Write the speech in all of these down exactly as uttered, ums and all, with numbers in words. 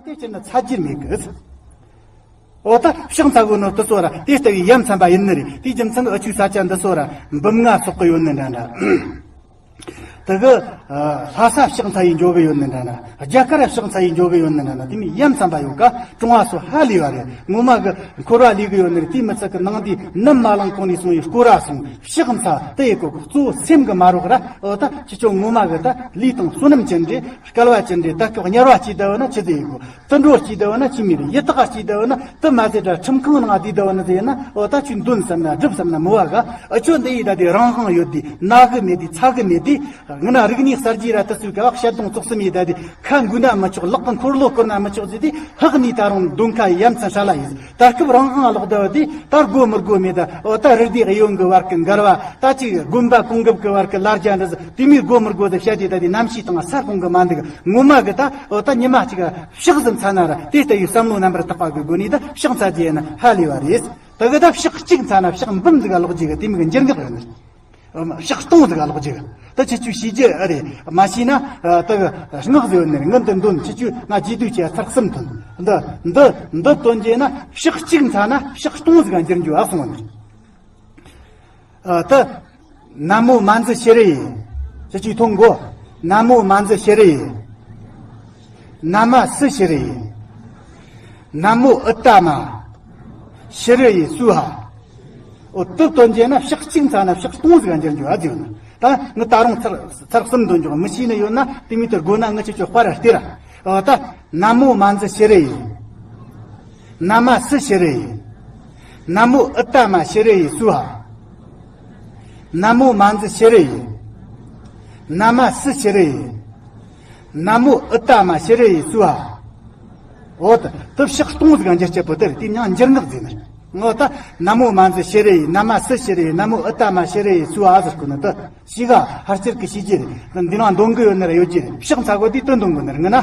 དེ་ཕྱིར་ན་ཚ་རྒྱུ་མེད་གི། འོ་ད་ཕྱག་འཚལ་གོ་ནོ་དེ་ཚོ་ར་དེ་ལྟ་བུའི་ཡ་མཚན་པ་ཡིན་ནི་རེད། དེའི་རྒྱུ་མཚན་གྱིས་འུ་ཆོའི་ས་ཆ་འདི་ཚོ་ར་འབུམ་ལྔ་སོག་གི་ཡོད་ནི་འདྲ་འདྲ། དེ་གི་ལྷ་ས་ཕྱག་འཚལ་ཡི་འགྱོ་གི་ཡོད་ནི་འདྲ་འདྲ། རྒྱ་གར་ཕྱག་འཚལ་ཡི་འགྱོ་གི་ཡོད་ནི་འདྲ་འདྲ། དེ་མོ་ཡ་མཚན་པ་ཡོད་ཀ། གྲོང་བ་སོ་ཧ་ལས་པ་རེད། ངོ་མ་གི་འཁོར་བ་ལས་གི་ཡོད་ནི་རེད། དེ་མི་ཚད་གི་ནང་དེ་ནམ་མ་ལངས་གོང་ནས་སོང་ཡི་སྐོར་ར་སོང་ཕྱག་འཚལ་དེ་ཡི་གོ་གཙོ་བོ་སེམས་གི་མ་རོགས་ར། འོ་ད་ཁྱེད་ཆོ་ངོ་མ་གི་ད་ལུས་དང་བསོད་ནམས་ཅན་རེད། སྐལ་བ་ཅན་རེད། ད་སྐབས་དམྱལ་བ་སྐྱེས་བསྡད་ཡོད་ན་ཆི་ཟིག་ཡིན་གོ། དུད་འགྲོ་སྐྱེས་བསྡད་ཡོད་ན་ཆི་མོ་རེད། ཡི་དྭགས་སྐྱེས་བསྡད་ཡོད་ན་དེ་མ་ཟད་ད་ཁྲིམས་ཁང་ནང་བསྡད་བསྡད་ཡོད་ན་ཟེར་ན། འོ་ད་ཁྱོད་འདོན་བསམ་ན་སྒྲུབ་བསམ་ན་མི་བ་ག། འུ་ཆོ་འདི་ཡི་ད་དེ་རང་དབང་ཡོད་དེ། ན་གི་མེད་དེ། ཚ་གི་མེད་དེ། ང་ན་རིག་གནས་གསར་བརྗེ་ར་དེ་ཚོའི་སྐབས་བཤད་དོན་ཙོག་སི་མེད། ད་དེ་ཁ་འགུལ་ན་མི་ཆོག། ལག་གི་འཁོར་ལོ་བསྐོར་ན་མི་ཆོག་ཟེར་དེ་ཧག་ནས་ད་རུང་འདོན་ཁ་ཡ་མཚན་ཧྲ་ལ་ཡིན། ད་སྐབས་རང་དབང་ལོག་བསྡད་པ་དེ་ད་དགོས་མི་དགོས་མེད། ད་འོ་ད་རི་དེ་གཡོན་གི་བར་གི་འགལ་བ། ད་ཅིག་དགོན་པ་གོང་འགབ་གི་བར་གི་ལར་རྒྱ་འདི་ཟིག་དེ་མོའི་དགོས་མི་དགོས་ཟིག་བཤད་དེ། ད་དེ་རྣམ་ཤེས་དང་ས་སྤོང་གི་མ་འདུག། ངོ་མ་གི་ད་འོ་ད་ཉི་མ་གཅིག་ཕྱག་ཟིག་འཚལ་ན་ར་དེ་ལྟ་བུའི་བསམ་བློ་རྣམ་པར་དག་པ་གི་སྒོ་ནས་ད་ཕྱག་འཚལ་རྒྱུ་ཡིན་ན་ཧ་ལས་པ་རེད། ད་གི་ད་ཕྱག་གཅིག་འཚལ་ན་ཕྱག་འབུམ་ཟིག་ག་ལོག་རྒྱུ་གི་དེ་མོ་གི་འགྱུར་ངག་ཡོད་ནི། ཕྱག་སྟོང་ཟིག་ག་ལོག་རྒྱུ་གི། ད་ཁྱེད་ཆོས་ཤེས་རྒྱུ་ཨེ་རེད། མ་ཤེས་ན་ད་གི་སྔགས་ཟིག་ཡོད་ནི་རེད། ངི་འདི་འདོན། ཁྱེད་ཆོས་ང་རྗེས་ཟློས་བྱས་ཚར་གསུམ་ཐོན། འདི་འདི་འདི་འདོན་རྒྱུ་ན་ཕྱག་གཅིག་འཚལ་ན་ཕྱག་སྟོང་ཟིག་ག་འགྱུར་རྒྱུ་ཨ་གསུངས་ནི། ཨ་ད། ན་མོ་མ་ཛི་ཤྲཱི་ཡེ། ཁྱེད་ཆོས་ཐོན་གོ། ན་མོ་མ་ཛི་ཤྲཱི་ཡེ། ན་མ་སུ་ཤྲཱི་ཡེ། ན་མོ་ཨུཏྟ་མ་ཤྲཱི་ཡེ་སྭཱ་ཧཱ། འོ་དེ་འདོན་རྒྱུ་ན་ཕྱག་གཅིག་འཚལ་ན་ཕྱག་སྟོང་ཟིག་ག་འགྱུར་རྒྱུ་ཨ་ཟེར་ན། ད་ངི་ད་རུང་ཚར་ཚར་གསུམ་འདོན་རྒྱུ། མི་ཤེས་ནི་ཡོད་ན་དེ་མོ་དེ་དགོས་ན་ངི་ཁྱེད་ཆོ་དཔར་ར་སྟེར་ར། འོ་ད། ན་མོ་མ་ཛི་ཤྲཱི་ཡེ། ན་མ་སུ་ཤྲཱི་ཡེ། ན་མོ་ཨུཏྟ་མ་ཤྲཱི་ཡེ་སྭཱ་ཧཱ། ན་མོ་མ་ཛི་ཤྲཱི་ཡེ། ན་མ་སུ་ཤྲཱི་ཡེ། ན་མོ་ཨུཏྟ་མ་ཤྲཱི་ཡེ་སྭཱ་ཧཱ། འོ་ད་དེ་ཕྱག་སྟོང་ཟིག་ག་འགྱུར་རྒྱུ་པོ་དེ་རེད། དེ་མྱིང་འགྱུར་ངག་ཟེར་ནི། འོ་ད་ན་མོ་མ་ཛི་ཤྲཱི་ཡེ། ན་མ་སུ་ཤྲཱི་ཡེ། ན་མོ་ཨུཏྟ་མ་ཤྲཱི་ཡེ་སྭཱ་ཧཱ་ཟེར་གོ་ནི་དེ། ཤེས་ག། ཕལ་ཆེར་གི་ཤེས་ཀྱི་རེད། འདི་ནང་འདོན་གི་ཡོད་ནི་ར་ཡོད་ཀྱི་རེད། ཕྱག་འཚལ་གོ་དུས་དེ་འདོན་གོ་ནི་རེད། ངི་ན།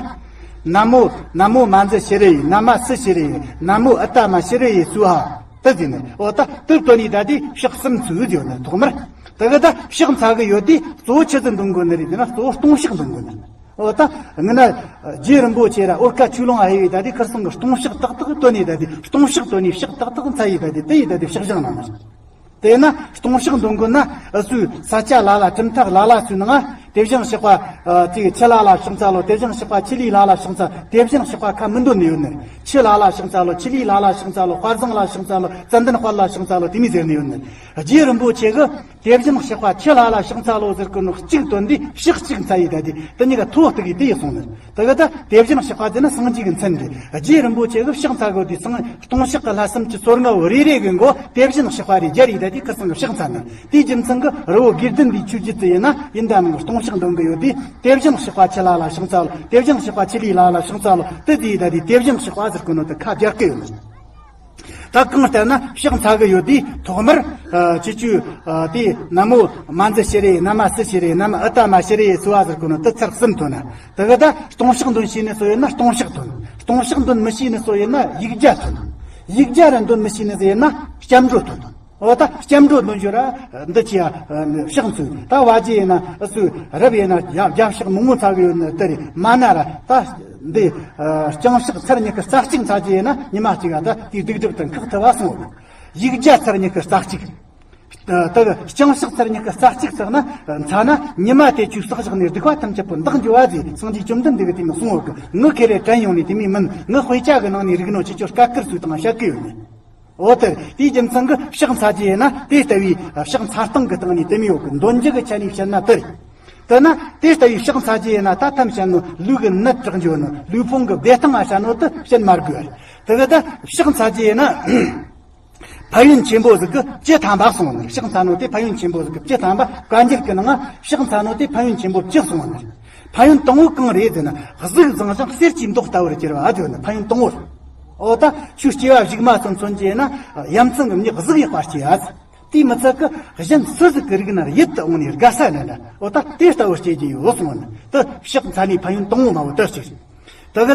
ན་མོ་ན་མོ་མ་ཛི་ཤྲཱི་ཡེ། ན་མ་སུ་ཤྲཱི་ཡེ། ན་མོ་ཨུཏྟ་མ་ཤྲཱི་ཡེ་སྭཱ་ཧཱ། དེ་ཟེར་ནི། འོ་ད་དེ་འདོན་ནི་ད་དེ་ཕྱག་གསུམ་ཚུགས་ཡོད་ནི་ཐོག་མར། དེ་གི་ད་ཕྱག་འཚལ་གི་ཡོད་དུས་གཙོ་བོ་ཆི་ཟིག་འདོན་གོ་ནི་རེད་ཟེར་ན། གཙོ་བོ་སྟོང་ཕྱག་འདོན་གོ་ནི་རེད། འོ་ད་ངི་ན་རྗེ་རིན་པོ་ཆེ་ར་ཨོ་ཀ་ཆོས་ལུང་ཨ་ཧེ་བའི་ད་དེ་ཁར་སང་གི་སྟོང་ཕྱག་ཏག་ཏག་འདོན་ནི་ད་དེ། སྟོང་ཕྱག་འདོན་ནི་ཕྱག་ཏག་ཏག་འཚལ་ཡི་ད་དེ། དེ་ཡི་ད་དེ་ཕྱག་བཞེངས་གནང་ནི་རེད། དེས་ན་སྟོང་ཕྱག་འདོན་དགོས་ན་འུ་ཚོའི་ས་ཆ་ལ་ལ། གྲུབ་མཐའ་ལ་ལ་ཚོའི་ནང་དེ་བཞིན་གཤེགས་པ་ཨ་ཅིག་ཁྱི་ལ་ལ་ཕྱག་འཚལ་ལོ། དེ་བཞིན་གཤེགས་པ་ཁྱི་ལི་ལ་ལ་ཕྱག་འཚལ། དེ་བཞིན་གཤེགས་པ་ཁ་མི་འདོན་ནི་ཡོད་ནི། ཁྱི་ལ་ལ་ཕྱག་འཚལ་ལོ། ཁྱི་ལི་ལ་ལ་ཕྱག་འཚལ་ལོ། དཔལ་བཟང་ལ་ཕྱག་འཚལ་ལོ། ཙན་དན་དཔལ་ལ་ཕྱག་འཚལ་ལོ། དེ་མོ་ཟེར་ནི་ཡོད་ནི། རྗེ་རིན་པོ་ཆེ་གིས་དེ་བཞིན་གཤེགས་པ་ཁྱི་ལ་ལ་ཕྱག་འཚལ་ལོ་ཟེར་གོ་ནོ་གཅིག་འདོན་དུས་ཕྱག་གཅིག་འཚལ་ཡི་ད་དེ། དེ་གཉིས་ཀ་ཐོ་གཏུགས་ཡི་དེ་ཡི་གསུངས་ནི། དེ་གི་ད་དེ་བཞིན་གཤེགས་པ་ཟེར་ན་སངས་རྒྱས་ཀྱི་མཚན་རེད། རྗེ་རིན་པོ་ཆེ་གིས་ཕྱག་འཚལ་གོ་དུས་སང་སྟོང་ཕྱག་གི་ལྷ་སུམ་ཅུ་སོ་ལྔ་བོ་རེ་རེ་གི་མགོ་དེ་བཞིན་གཤེགས་པ་རེ་སྦྱར་ཡི་ད་དེ་ཁར་སང་གི་ཕྱག་འཚལ་ནི། དེའི་རྒྱུ་མཚན་གྱིས་རི་བོ་དགེ་ལྡན་པའི་ཆོས་བརྒྱུད་དུ་ཡིན་ན་ཡིན་ད་མིན་སྟོང་ཕྱག་འདོན་གི་ཡོད་དུས། དེ་བཞིན་གཤེགས་པ་ཁྱི་ལ་ལ་ཕྱག་འཚལ་ལོ། དེ་བཞིན་གཤེགས་པ་ཁྱི་ལི་ལ་ལ་ཕྱག་འཚལ་ལོ། དེ་དེ་ཡི་ད་དེ་དེ་བཞིན་གཤེགས་པ་ཟེར་གོ་ནོ་དེ་ཁ་སྦྱར་གི་ཡོད་ནི། ད་གང་ལྟར་ན་ཕྱག་འཚལ་གི་ཡོད་དུས་ཐོག་མར་ཨ་ཁྱེད་ཆོས་ཨ་དེ་ན་མོ་མ་ཛི་ཤྲཱི་ཡེ། ན་མ་སུ་ཤྲཱི་ཡེ། ན་མ་ཨུཏྟ་མ་ཤྲཱི་ཡེ་སྭཱ་ཧཱ་ཟེར་གོ་ནོ་དེ་ཚར་གསུམ་ཐོན་ན། དེ་གི་ད་སྟོང་ཕྱག་འདོན་ཤེས་ནི་སུ་ཡིན་ན་སྟོང་ཕྱག་ཐོན། སྟོང་ཕྱག་འདོན་མི་ཤེས་ནི་སུ་ཡིན་ན་ཡིག་བརྒྱ་ཐོན། ཡིག་བརྒྱ་ར་འདོན་མི་ཤེས་ནི་སུ་ཡིན་ན་སྐྱབས་འགྲོ་ཐོན། འོ་ད་སྐྱབས་འགྲོ་འདོན་རྒྱུ་ར་འདི་ཅི་ཡ་ཕྱག་འཚལ། ད་བ་ཇི་ཡིན་ན་འུ་ཚོའི་རབ་ཡིན་ན་རྒྱ་རྒྱ་ཕྱག་མང་པོ་འཚལ་གི་ཡོད་ནི་དེ་རེད། མ་ན་ར་ད་འདི་ཨ་རྐྱང་ཕྱག་ཚར་ཉི་ཤུ་རྩ་གཅིག་འཚལ་རྒྱུ་ཡིན་ན་ཉི་མ་གཅིག་ག་ད་དེའི་སྡིག་སྒྲིབ་དང་འགག་ཐུབ་པ་གསུངས་ཡོད། ཡིག་བརྒྱ་ཚར་ཉི་ཤུ་རྩ་གཅིག། ད་རྐྱང་ཕྱག་ཚར་ཉི་ཤུ་རྩ་གཅིག་བསགས་ན་འཚལ་ན་ཉི་མ་དེ་ཆོས་བསགས་བཞག་ནས་སྡིག་པ་ཐམས་ཅད་པོ་འདག་འགྱོ་བ་ཟེར་སངས་རྒྱས་བཅོམ་ལྡན་འདས་ཀྱིས་དེ་མོ་གསུངས་ཡོད་གི། ངི་ཁེ་རེ་དྲན་ཡོང་ནས་དེ་མོ་མིན། ངི་དཔེ་ཆ་གི་ནང་ནས་རིག་ནོ་ཁྱེད་ཆོ་སྐད་ཀིར་ཚུལ་དང་བཤད་གི་ཡོད་ནི། འོ་དེ་རེད། དེའི་རྒྱུ་མཚན་གྱིས་ཕྱག་འཚལ་རྒྱུ་ཡིན་ན་དེ་ལྟ་བུའི་ཕྱག་འཚལ་སྟངས་ཀྱི་སྟེང་ནས་དེ་མོ་ཡོད་གི། འདོན་རྒྱུ་གི་ཆ་ནས་བཤད་ན་དེ་རེད། དེ་ན་དེ་ལྟ་བུའི་ཕྱག་འཚལ་རྒྱུ་ཡིན་ན་ད་ཐམས་ཅད་ནོ་ལུས་ཀྱི་ནད་དྲག་འགྱོ་ནོ་ལུས་ཕུང་གི་བདེ་ཐང་ང་ཤ་ནོ་དེ་བཤད་མ་དགོས་པ་རེད། དེ་གི་ད་ཕྱག་འཚལ་རྒྱུ་ཡིན་ན། ཕན་ཡོན་ཆེན་པོ་ཟིག་གི་བཅུ་ཐམ་པ་གསུངས་ནི། ཕྱག་འཚལ་ནོ་དེ་ཕན་ཡོན་ཆེན་པོ་ཟིག་གི་བཅུ་ཐམ་པ། བཀའ་འགྱུར་གི་ནང་ཕྱག་འཚལ་ནོ་དེ་ཕན་ཡོན་ཆེན་པོ་བཅུ་གསུངས་ནི། ཕན་ཡོན་དང་པོ་གང་རེད་ཟེར་ན། གཟུགས་བཟང་ཞིང་གསེར་གྱི་མདོག་ལྟ་བུར་གྱུར་པ་ཟེར་ནི་ཕན་ཡོན་དང་པོ། འོ་ད་ཆོས་སྐྱེ་བ་གཞུག་མ་ཚོ་མཚོན་གྱི་ན་ཡ་མཚན་གྱི་མྱི་གཟུགས་ཡག་པ་སྐྱེ་ཡ། དེས་མི་ཚད་ཀི་གཞན་སུ་ཟིག་གི་རིགས་ན་ཡིད་དུ་འོང་ནས་དགའ་ས་ནི་འདྲ། འོ་ད་དེ་ལྟ་བུར་སྐྱེ་རྒྱུ་ཡོད་གསུངས་ནི། དེ་ཕྱག་འཚལ་ནི་ཕན་ཡོན་དང་པོ་མ་བོ་དེ་གཅིག་རེད།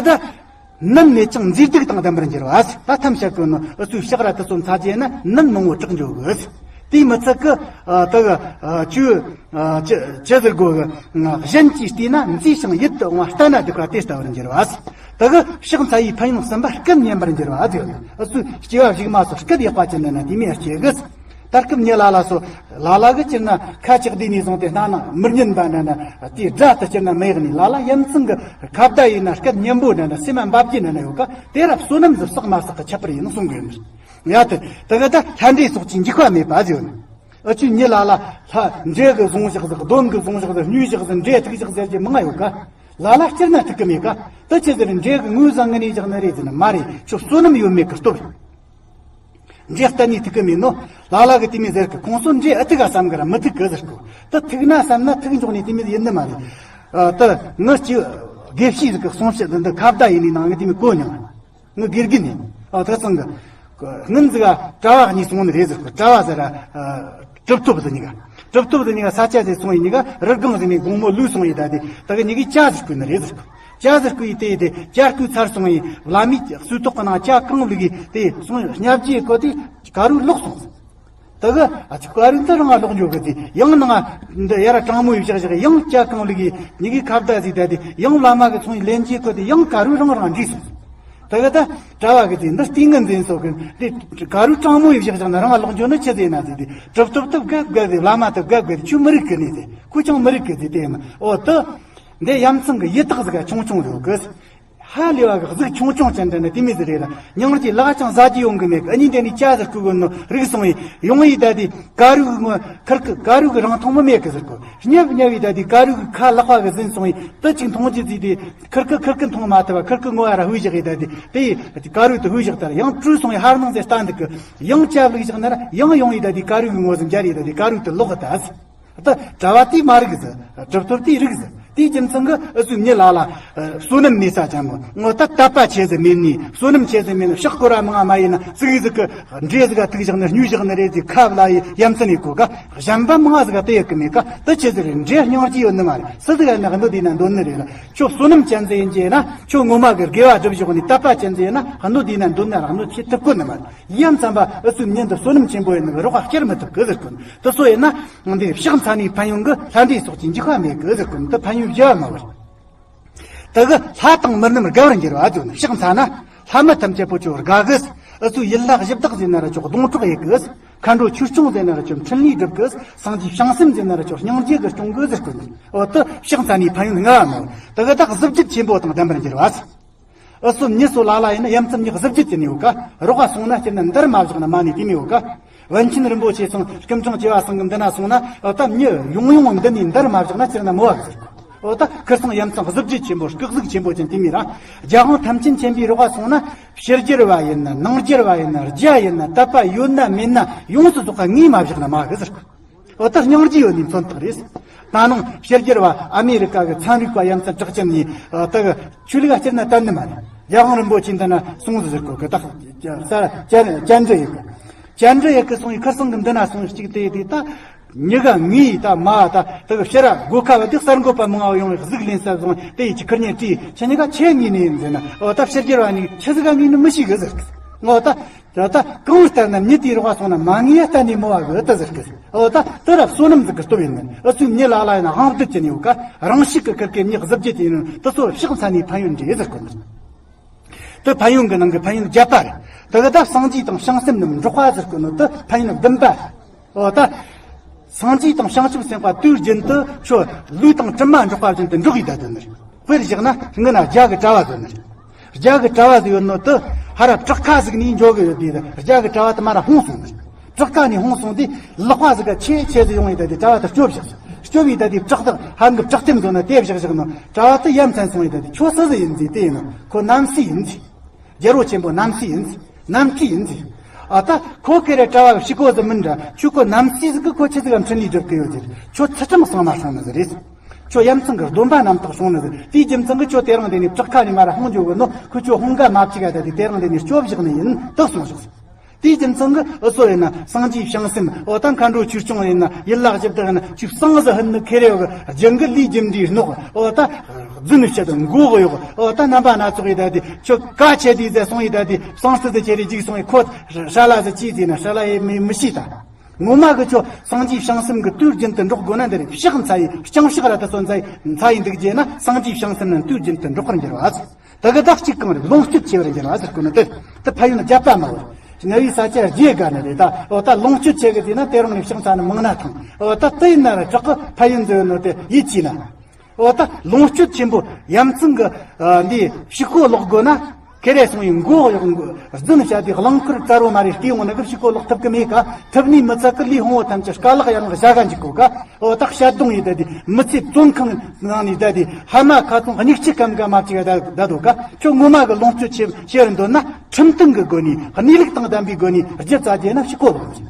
དེ་གི་ད། ནད་མེད་ཅིང་མཛེས་སྡུག་དང་ལྡན་པར་འགྱུར་བ། ད་ཐམས་ཅད་ཀྱི་ནི་འུ་ཚོའི་ཕྱག་ར་དེ་ཚོ་འཚལ་རྒྱུ་ན་ནད་མང་བོ་དྲག་འགྱོ་གི། དེས་མི་ཚད་ཀི་ཨ་ད་གི་ཨ་ཆུ་ཨ་ཆུ་ཆུ་ཟེར་གོ་གི། གཞན་གྱིས་བལྟས་ན་མཛེས་ཤིང་ཡིད་དུ་འོང་བ་ལྟ་ན་སྡུག་པ་དེ་ལྟ་བུར་འགྱུར་བ། དེ་གི་ཕྱག་འཚལ་བའི་ཕན་ཡོན་གསུམ་པ་སྐད་སྙན་པར་འགྱུར་བ་ཟེར་ནས། ཨུ་ཚུགས་སྐྱེ་བ་གཞུག་མ་སོགས་སྐད་ཡག་པ་ཅན་ན་ན་དེ་མོ་སྐྱེ་གི། ད་སྐབས་ཉི་ལ་ལ་སོ་ལ་ལ་གི་སྤྱིར་ན་ཁ་ལྕགས་དུས་ནས་བཟུང་སྟེ་སྣང་ན་མི་སྙན་པ་ན་ན་དེའི་སྒྲ་དེ་སྤྱིར་ན་མི་ཡག་ནས། ལ་ལ་ཡ་མཚན་གི་ཁ་བརྡ་ཡིན་ན་སྐད་སྙན་པོ་ན་ན་སེམས་མ་འབབ་རྒྱུ་ན་ན་ཡོད་ཀ། དེ་ར་བསོད་ནམས་ཟིག་བསགས་མ་བསགས་གི་ཁྱད་པར་ཡིན་གསུང་གི་ཡོད། ཡ་དེ་དེ་གི་ད་ལྷ་འདྲེ་སོགས་ཀྱི་འཇིགས་པ་མེད་པ་ཟེར་ནས། ཨ་ཆུ་ཉི་ལ་ལ་ལྷ་འདྲེ་གི་བཟུང་བཞག་ཟིག། གདོན་གི་བཟུང་བཞག་ཟིག། སྨྱོས་བཞག་ཟིག། འདྲེ་ཐུག་བཞག་ཟེར་གྱི་མང་ཡོད་ཀ། ལ་ལ་སྤྱིར་ན་ཐུག་གི་མེད་ཀ། དེ་ཆི་ཟེར། འདྲེ་གི་ངོས་བཟང་ངི་ནས་བཞག་ནི་རེད་ཟེར་ན་མ་རེད། ཁྱོད་བསོད་ནམས་ཡོད་མེད་གི་སྟོབས། འདྲེ་གཏན་ནས་ཐུག་གི་མེད་ནོ། ལ་ལ་གི་དེ་མོ་ཟེར་གི། ཁོང་ཚོ་འདྲེ་ཨ་ཐུག་ག་བསམ་གི་ར་མི་ཐུག་གི་ཟེར་གོ། དེ་ཐུག་ན་བསམ་ན་ཐུག་འཇོག་ནི་དེ་མོ་ཡིན་ནི་མ་རེད། ཨ་ད་ངི་ཅི་དགེ་བཤེས་ཟིག་གི་གསུང་བཤད་འདི་འདི་ཁ་བརྡ་ཡིན་ནི་ནང་གི་དེ་མོ་གོ་མྱོང་། ངི་དགེ་རྒན་ནི། ཨ་ཐག་ཚང་གི། སྔོན་ཟིག་ག་གྲྭ་བ་གཉིས་སོང་ནི་རེད་ཟེར་གོ། གྲྭ་བ་ཟེར་ར། ཨ་གྲུབ་ཐོབ་ཟེར་གཉིས་ཀ། གྲུབ་ཐོབ་ཟེར་གཉིས་ཀ་ས་ཆ་ཟིག་སོང་ཡིན་གཉིས་ཀ། རི་སྒང་ཟིག་ནས་དགོང་མོ་ལུག་སོང་ཡིན། ད་དེ་ད་གི་གཉིས་ཀས་ཇ་ཟིག་བསྐོལ་ནི་རེད་ཟེར་གོ། ཇ་ཟིག་བསྐོལ་ཡིན། དེ་དེ་ཇ་བསྐོལ་ཚར་སོང་ཡིན། བླ་མའི་གསོལ་ཏོག་གི་ནང་ཇ་གང་བླུགས་ཡིན། དེ་སོང་སྙབ་རྗེས་གོ་དེ་དཀར་རུ་ལོག་སོང་ཟེར། ད་གི་ཨ་ཅི་དཀར་རུ་འདི་རང་ལོག་འཇོག་གི་ཟེར། ཡང་ནང་འདི་ཡ་ར་གྲང་མོ་ཡི་བཞག་བཞག། ཡང་ཇ་གང་བླུགས་ཡིན། གཉིས་ཀས་ཁ་བརྡ་ཟིག། ད་དེ་ཡང་བླ་མ་གི་སོང་ཡིན། ལན་གྱིས་གོ་དེ་ཡང་དཀར་རུ་རང་རང་འདྲིས་སོང་ཟེར། ད་གི་ད་གྲྭ་བ་གི་ཟེར། འདི་ལྟས་ངན་འཛིན་སོགས་གི་འདི་དཀར་རུ་གྲང་མོ་ཡི་བཞག་བཞག་ན་རང་ལོག་འཇོག་ནི་ཆི་ཟེར་ན་ཟེར། དེ་གྲུབ་ཐོབ་ཐོབ་དགའ་དགའ་ཟེར། བླ་མ་ཐོབ་དགའ་དགའ་ཟེར། ཁྱོད་མི་རིག་གི་ནི་ཟེར། ཁོ་ཅང་མི་རིག་གི་ཟེར། དེ་ཡིན་ན་ཨོ་དེ། འདི་ཡ་མཚན་གི་ཡི་དྭགས་ཟིག་ག་ཆུང་ཆུང་རེད་གི། ཧ་ལས་པ་གི་གཟུགས་ཆུང་ཆུང་ཅན་དེ་ནི་དེ་མོ་ཟིག་རེད་ལ། སྙིང་རྗེ་ལག་ཅང་ཟ་རྒྱུ་ཡོང་གི་མེད་གི། ཨ་ནི་འདི་ནི་ཇ་ཟིག་བསྐོལ་གི་ནོ་རིག་སོང་ཡིན། ཡོང་ཡིན། ད་དེ་དཀར་རུ་གི་ངོ་ཁིར་གི་དཀར་རུ་གི་རང་མཐོང་མི་མེད་གི་ཟེར་གོ། སྙབ་སྙབ་ཡིན། ད་དེ་དཀར་རུ་གི་ཁ་ལག་པ་གི་ཟིན་སོང་ཡིན། དེ་ཅིག་མཐོང་རྒྱུ་ཟིག་དེ་ཁིར་གི་ཁིར་གི་མཐོང་མ་ཐུབ་པ། ཁིར་གི་ངོ་ཨ་ར་ཧུས་བཞག་ཡིན། ད་དེ་དེ་ཡིན་དཀར་རུ་དེ་ཧུས་བཞག་ད་ར་ཡང་བྲོས་སོང་ཡིན། ཧར་ནང་ཟེར་ལྟ་འདུག་གི། ཡང་ཇ་བླུགས་བཞག་ན་ར་ཡང་ཡོང་ཡིན། ད་དེ་དཀར་རུ་གི་ངོ་ཟིན་རྒྱ་རེད། ད་དེ་དཀར་རུ་དེ་ལོག་གི་ད་ཟེར། ད་གྲྭ་བ་དེ་མ་རིག་ཟེར། གྲུབ་ཐོབ་དེ་རིག་ཟེར། དེའི་རྒྱུ་མཚན་གྱིས་ཨུ་ཚུགས་ཉི་ལ་ལ་བསོད་ནམས་ནུས་ས་ཅན་མོ། ངོ་ད་དད་པ་ཆེ་ཟིག་མེད་ནི། བསོད་ནམས་ཆེ་ཟིག་མེད་ནི། ཕྱག་སྐོར་བ་མང་ང་མ་ཡིན་ན་ཙིག་ཟིག་གི་འདྲེ་ཟིག་ག་ཐུག་བཞག་ནི་སྨྱོས་བཞག་ནི་རེད་ཟེར། ཁ་བླ་ཡི་ཡ་མཚན་ཡི་གོ་ག། གཞན་པ་མང་ང་ཟིག་ག་དེ་ཡག་གི་མེད་ག། དེ་ཆི་ཟིག་རེད། འདྲེ་སྙིང་རྗེ་ཡོད་ནི་མ་རེད། སུ་ཟིག་ག་ན་གནོད་དེ་ན་འདོད་ནི་རེད་ལ། ཁྱོད་བསོད་ནམས་ཅན་ཟིག་ཡིན་གྱི་ན། ཁྱོད་ངོ་མ་གི་དགེ་བ་སྒྲུབ་བཞག་ནི་དད་པ་ཅན་ཟིག་ཡིན་ན་གནོད་དེ་ན་འདོད་ན་ར་གནོད་ཆེ་ཐུབ་གོ་ནི་མ་རེད། ཡ་མཚན་པ་ཨུ་ཚུགས་ཉི་འདི་བསོད་ནམས་ཆེན་པོ་ཡིན་ནི་རོགས་སྐྱུར་མི་ཐུབ་གི་ཟེར་གོ་ནི། དེ་སོ་ཡིན་ན། འདི་ཕྱག་འཚལ་ནས་ཕན་ཡོན་གྱི་ལྷ་འདྲེ་སོགས་ཀྱི་འཇིགས་པ་མེད་གི་ཟེར་གོ་ནི། དེ་ཕན་ཡོན་བརྒྱ་མ་བར། དེ་གི་ལྷ་དང་མི་རྣམས་དགའ་བར་འགྱུར་བ་ཟེར་ནས། ཕྱག་འཚལ་ན་ལྷ་མི་ཐམས་ཅད་པོ་ཁྱོད་དགའ་གི། ཨུ་ཚུགས་ཡན་ལག་བཞི་བདག་ཟེར་ན་ར་ཁྱོད་སྡོང་གྲོགས་ཡེ་གི། མཁའ་འགྲོ་ཆོས་སྐྱོང་ཟེར་ན་ར་ཁྱོད་འཕྲིན་ལས་སྒྲུབ་གི། སངས་རྒྱས་བྱང་སེམས་ཟེར་ན་ར་ཁྱོད་སྙིང་རྗེ་གི་སྐྱོང་གི་ཟེར་གོ་ནི། འོ་དེ་ཕྱག་འཚལ་ནས་ཕན་ཡོན་ལྔ་མོ། དེ་གི་བདག་གཟི་བརྗིད་ཆེན་པོ་དང་ལྡན་པར་འགྱུར་བ་ཟེར། ཨུ་ཚུགས་ཉི་སོ་ལ་ལ་ཡིན་ན་ཡ་མཚན་ཉི་གཟི་བརྗིད་ཅན་ཡོད་ག། རོགས་སོང་ན་སྤྱིར་ན་འདར་མ་བཞག་ན་མ་ནི་དེ་མི་ཡོད་ག། པཎ་ཆེན་རིན་པོ་ཆེ་ཚང་སྐུ་ཕྲེང་བཅུ་བ་ཚང་གི་འདི་ན་སོང་ན། ཨོ་ད་མྱི་ཡོང་ཡོང་འདི་ནས་འདར་མ་བཞག་ན་སྤྱིར་ན་མོ་བ་གི་ཟེར་གོ། ཨོ་ད་ཁིར་ཚང་ཡ་མཚན་གཟི་བརྗིད་ཆེན་པོ་སྐུ་གཟུགས་ཆེན་པོ་ཅན་དེ་མི་ར། རྒྱལ་དབང་ཐམས་ཅད་མཁྱེན་པའི་རོགས་སོང་ན་ཕྱི་རྒྱལ་བ་ཡིན་ན་ནང་རྒྱལ་བ་ཡིན་ན་རྒྱ་ཡིན་ན་དད་པ་ཡོད་ན་མེད་ན་ཡོངས་སུ་རྫོགས་པ་ངས་མ་བཞག་ན་མ་གི་ཟེར་གོ། འོ་ད་སྙིང་རྗེ་ཡོད་ནི་མཚོན་རྟགས་རེད། ད་ནང་ཕྱི་རྒྱལ་བ་ཨ་མེ་རི་ཀ་གི་ཚན་རིག་པ་ཡ་མཚན་གྲགས་ཅན་ནི་ད་གི་ཆོས་ལུགས་སྤྱིར་ན་བསྟན་ནི་མ་རེད། རྒྱལ་དབང་རིན་པོ་ཆེ་འདི་ན་གསུངས་ཟེར་གོ་གི། ད་ས་བཅད་བཅད་འདྲི་ཡོད་གི། བཅད་འདྲི་ཡོད་གི་སོང་ཡི་ཁར་སང་གི་འདི་ན་སོང་གཅིག་དེ་དེ་ད་ཉི་ག་ངའི་ད་མ་ད་ད་གི་ཕྱིར་སྒོ་ཁ་བ་དེ་གསར་འགོད་པ་མང་བ་ཡོང་བའི་གཟུགས་ལེན་ས་སོང་དེ་ཡི་ཆི་ཁར་ཉན་དྲིས་ཆི་ཉི་ག་ཆེ་ངེས་ནས་ཡིན་ཟེར་ན། འོ་ད་ཕྱི་རྒྱལ་བ་ནི་ཆི་ཟིག་ག་ངེས་ནི་མི་ཤེས་གི་ཟེར་གི། འོ་ད། ད་ལྟ་གང་ལྟར་ན་མྱི་དེའི་རོགས་སོང་ན་མ་ངེས་ཡ་གཏན་ནས་མོ་བ་གི་ད་ཟེར་གི། འོ་ད་དེ་ར་བསོད་ནམས་ཟིག་གི་སྟོབས་ཡིན་ནི། ཨུ་ཚུགས་ཉི་ལ་ལ་ཡིན་ན་དབང་སྡུད་ཀྱི་ནི་ཡོད་ཀ། རང་ཤུགས་ཀྱི་ཁིར་ཀའི་མྱི་གཟི་བརྗིད་ཀྱི་ཡིན་ནི་དེ་ཚོ་ཕྱག་འཚལ་ནས་ཕན་ཡོན་འདྲེས་ཟེར་གོ་ནི། དེ་ཕན་ཡོན་གི་ནང་གི་ཕན་ཡོན་བརྒྱད་པ་རེད། དེ་གི་ད་སངས་རྒྱས་དང་བྱང་སེམས་རྣམས་འགྲོགས་པ་ཟེར་གོ་ནི་དེ་ཕན་ཡོན་བདུན་པ། འོ་ད། སངས་རྒྱས་དང་བྱང་ཆུབ་སེམས་དཔའ་དུས་རྒྱུན་དུ་ཁྱོད་ལུས་དང་གྲིབ་མ་འགྲོགས་པ་བཞིན་དུ་འགྲོགས་ཡི་ད་དོན་ནི་རེད། དཔེར་བཞག་ན་སྔོན་ན་རྒྱ་གི་གྲྭ་བ་དོན་ནི་རེད། རྒྱ་གི་གྲྭ་བ་ཟིག་ཡོད་ནོ་དུ་ཧ་ར་བྲག་ཁ་ཟིག་ནས་འགྱོ་གི་ཡོད་དེ། རྒྱ་གི་གྲྭ་བ་དུ་མ་ར་ཧོང་སོང་ནི་རེད། བྲག་ཁ་ནས་ཧོང་སོང་དུས་ལག་པ་ཟིག་ག་ཆེ་ཆེ་ཟིག་ཡོང་ཡི་ད་དེ་གྲྭ་བ་དུ་སྐྱོབ་བཞག་སྐྱོབ་ཡི་ད་དེ་བྲག་དག་ཧ་གི་བྲག་ཐེམ་བཟོ་ན་དེ་བཞག་བཞག་ནོ། གྲྭ་བ་དུ་ཡ་མཚན་སོང་ཡི་ད་དེ་ཁྱོད་སུ་ཟིག་ཡིན་ཟིག་དེ་ཡིན་ནོ་ཁོ་རྣམ་སྲས་ཡིན་ཟིག་རྒྱལ་པོ་ཆེན་པོ་རྣམ་སྲས་ཡིན། རྣམ་སྲས་ཡིན་ཟེར། ཨ་ད་ཁོ་ཁེ་རེ་གྲྭ་བ་ཕྱི་གོ་ཟིག་མིན་འདྲ། ཁྱོད་ཁོ་རྣམ་སྲས་ཟིག་གི་ཁོ་ཆི་ཟིག་གམ་འཕྲིན་ལས་སྒྲུབ་གི་ཡོད་ཟེར། ཁྱོད་ཚུལ་ཁྲིམས་གཙང་མ་སྲུང་ནི་ཟིག་རེད། ཁྱོད་ཡ་མཚན་གི་སྡོམ་པ་རྣམ་དག་སྲུང་ནི་ཟིག་དེའི་རྒྱུ་མཚན་གི་ཁྱོད་དེ་རིང་འདི་ནས་བྲག་ཁ་ནས་མ་ར་ཧོང་འགྱོ་གི་ནོ། ཁོ་ཁྱོད་ཧོང་ག་མ་བཅུག་ག་ད་དེ་དེ་རིང་འདི་ནས་སྐྱོབ་བཞག་ནི་ཡིན་དག་སོང་ཞོག་དེའི་རྒྱུ་མཚན་གི་ཨུ་ཚོ་ཡིན་ན་སངས་རྒྱས་བྱང་སེམས་འོ་ད་མཁའ་འགྲོ་ཆོས་སྐྱོང་ཡིན་ན་ཡུལ་ལ་བཞི་བདག་ཡིན་ན་ཆོས་སངས་ཟིག་ཧིན་ནི་ཁེ་རེ་བ་གི་རྒྱང་གི་ལུས་རྒྱུ་འདྲའི་སྣོག་འོ་ད། རྫུན་བཤད་དང་མགོ་གཡོག་འོ་ད་རྣམ་པ་སྣ་ཚོགས་ཡི་ད་དེ་ཁྱོད་ཀ་ཆེ་དུས་ཟེར་སོང་ཡི་ད་དེ་བསང་རྩི་ཟེར་ཁྱེར་རེ་འཇིག་སོང་ཡི་ཁོ་ཧྲ་ལ་ཟེར་ཅི་ཟེར་ན་ཧྲ་ལ་ཡི་མི་མི་ཤེས་ད། ངོ་མ་གི་ཆོ་སངས་རྒྱས་བྱང་སེམས་ཀྱི་དུས་རྒྱུན་དུ་འགྲོགས་དགོས་ན། འདི་རེད། ཕྱག་འཚལ་ཡི་ལྕང་ཕྱག་ར་དེ་ཚོ་འཚལ་ཡི་འཚལ་ཡི་འདུག་རྒྱུ་ན། སངས་རྒྱས་བྱང་སེམས་ནི་དུས་རྒྱུན་དུ་འགྲོགས་པར་འགྱུར་བ། དེ་གི་ད་གཅིག་གང་རེད། ལོངས་སྤྱོད་ཆེ་བར་འགྱུར་བ་ཟེར་གོ་ནི་དེ། དེ་ཕན་ཡོན་བརྒྱ་པ་མ་བར། གནའ་བོའི་ས་ཆ་རྒྱས་དགའ་ནི་རེད། ད་འོ་ད་ལོངས་སྤྱོད་ཆེ་གི་དེ་ན། དེ་རིང་ནས་ཕྱག་འཚལ་ནི་མང་ན་ཐང་། འོ་ད་དེ་ཡིན་ན་ར་དྲག་གི་ཕན་ཡོན་ཟེར་ནོ་དེ་ཡིད་ཆེས་ན། འོ་ད་ལོངས་སྤྱོད་ཆེན་པོ་ཡ་མཚན་གི་འདི་ཕྱི་ཁོ་ལོག་དགོས་ན། ཁེ་རེ་སོང་ཡི་མགོ་གཡོག་རྫུན་བྱ་དེ་གླང་ཁུར་བཙལ་བོ་མ་རེད། སྐྱེ་ཡོང་ནི་གི་ཕྱི་ཁོ་ལོག་ཐུབ་གི་མེད་ཀ། ཐུབ་ནི་མི་ཚད་གི་ལུས་ཕུང་བོ་ཐམས་ཅད་དཀའ་ལག་ཡང་བྱ་ག་འཇུག་གོ་ཀ། འོ་ད་ཤ་དུང་ཡི་ད་དེ་མི་ཚེ་བཙོན་ཁང་ནང་ནས་ད་དེ་ཕ་མ་ཁ་ཚོང་སྙིགས་ཆུ་ཁམ་ག་མ་བཅུག་ག་ད་ད་དོ་ཀ། ཁྱོད་ངོ་མ་གི་ལོངས་སྤྱོད་ཆེ་ཆེ་རུ་འདོད་ན། ཁྲིམས་མཐུན་གི་སྒོ་ནས་གནས་ལུགས་དང་ལྡན་པའི་སྒོ་ནས་རྒྱུ་རྩ་རྒྱས་ན་ཕྱི་ཁོ་ལོག་ཅིང་།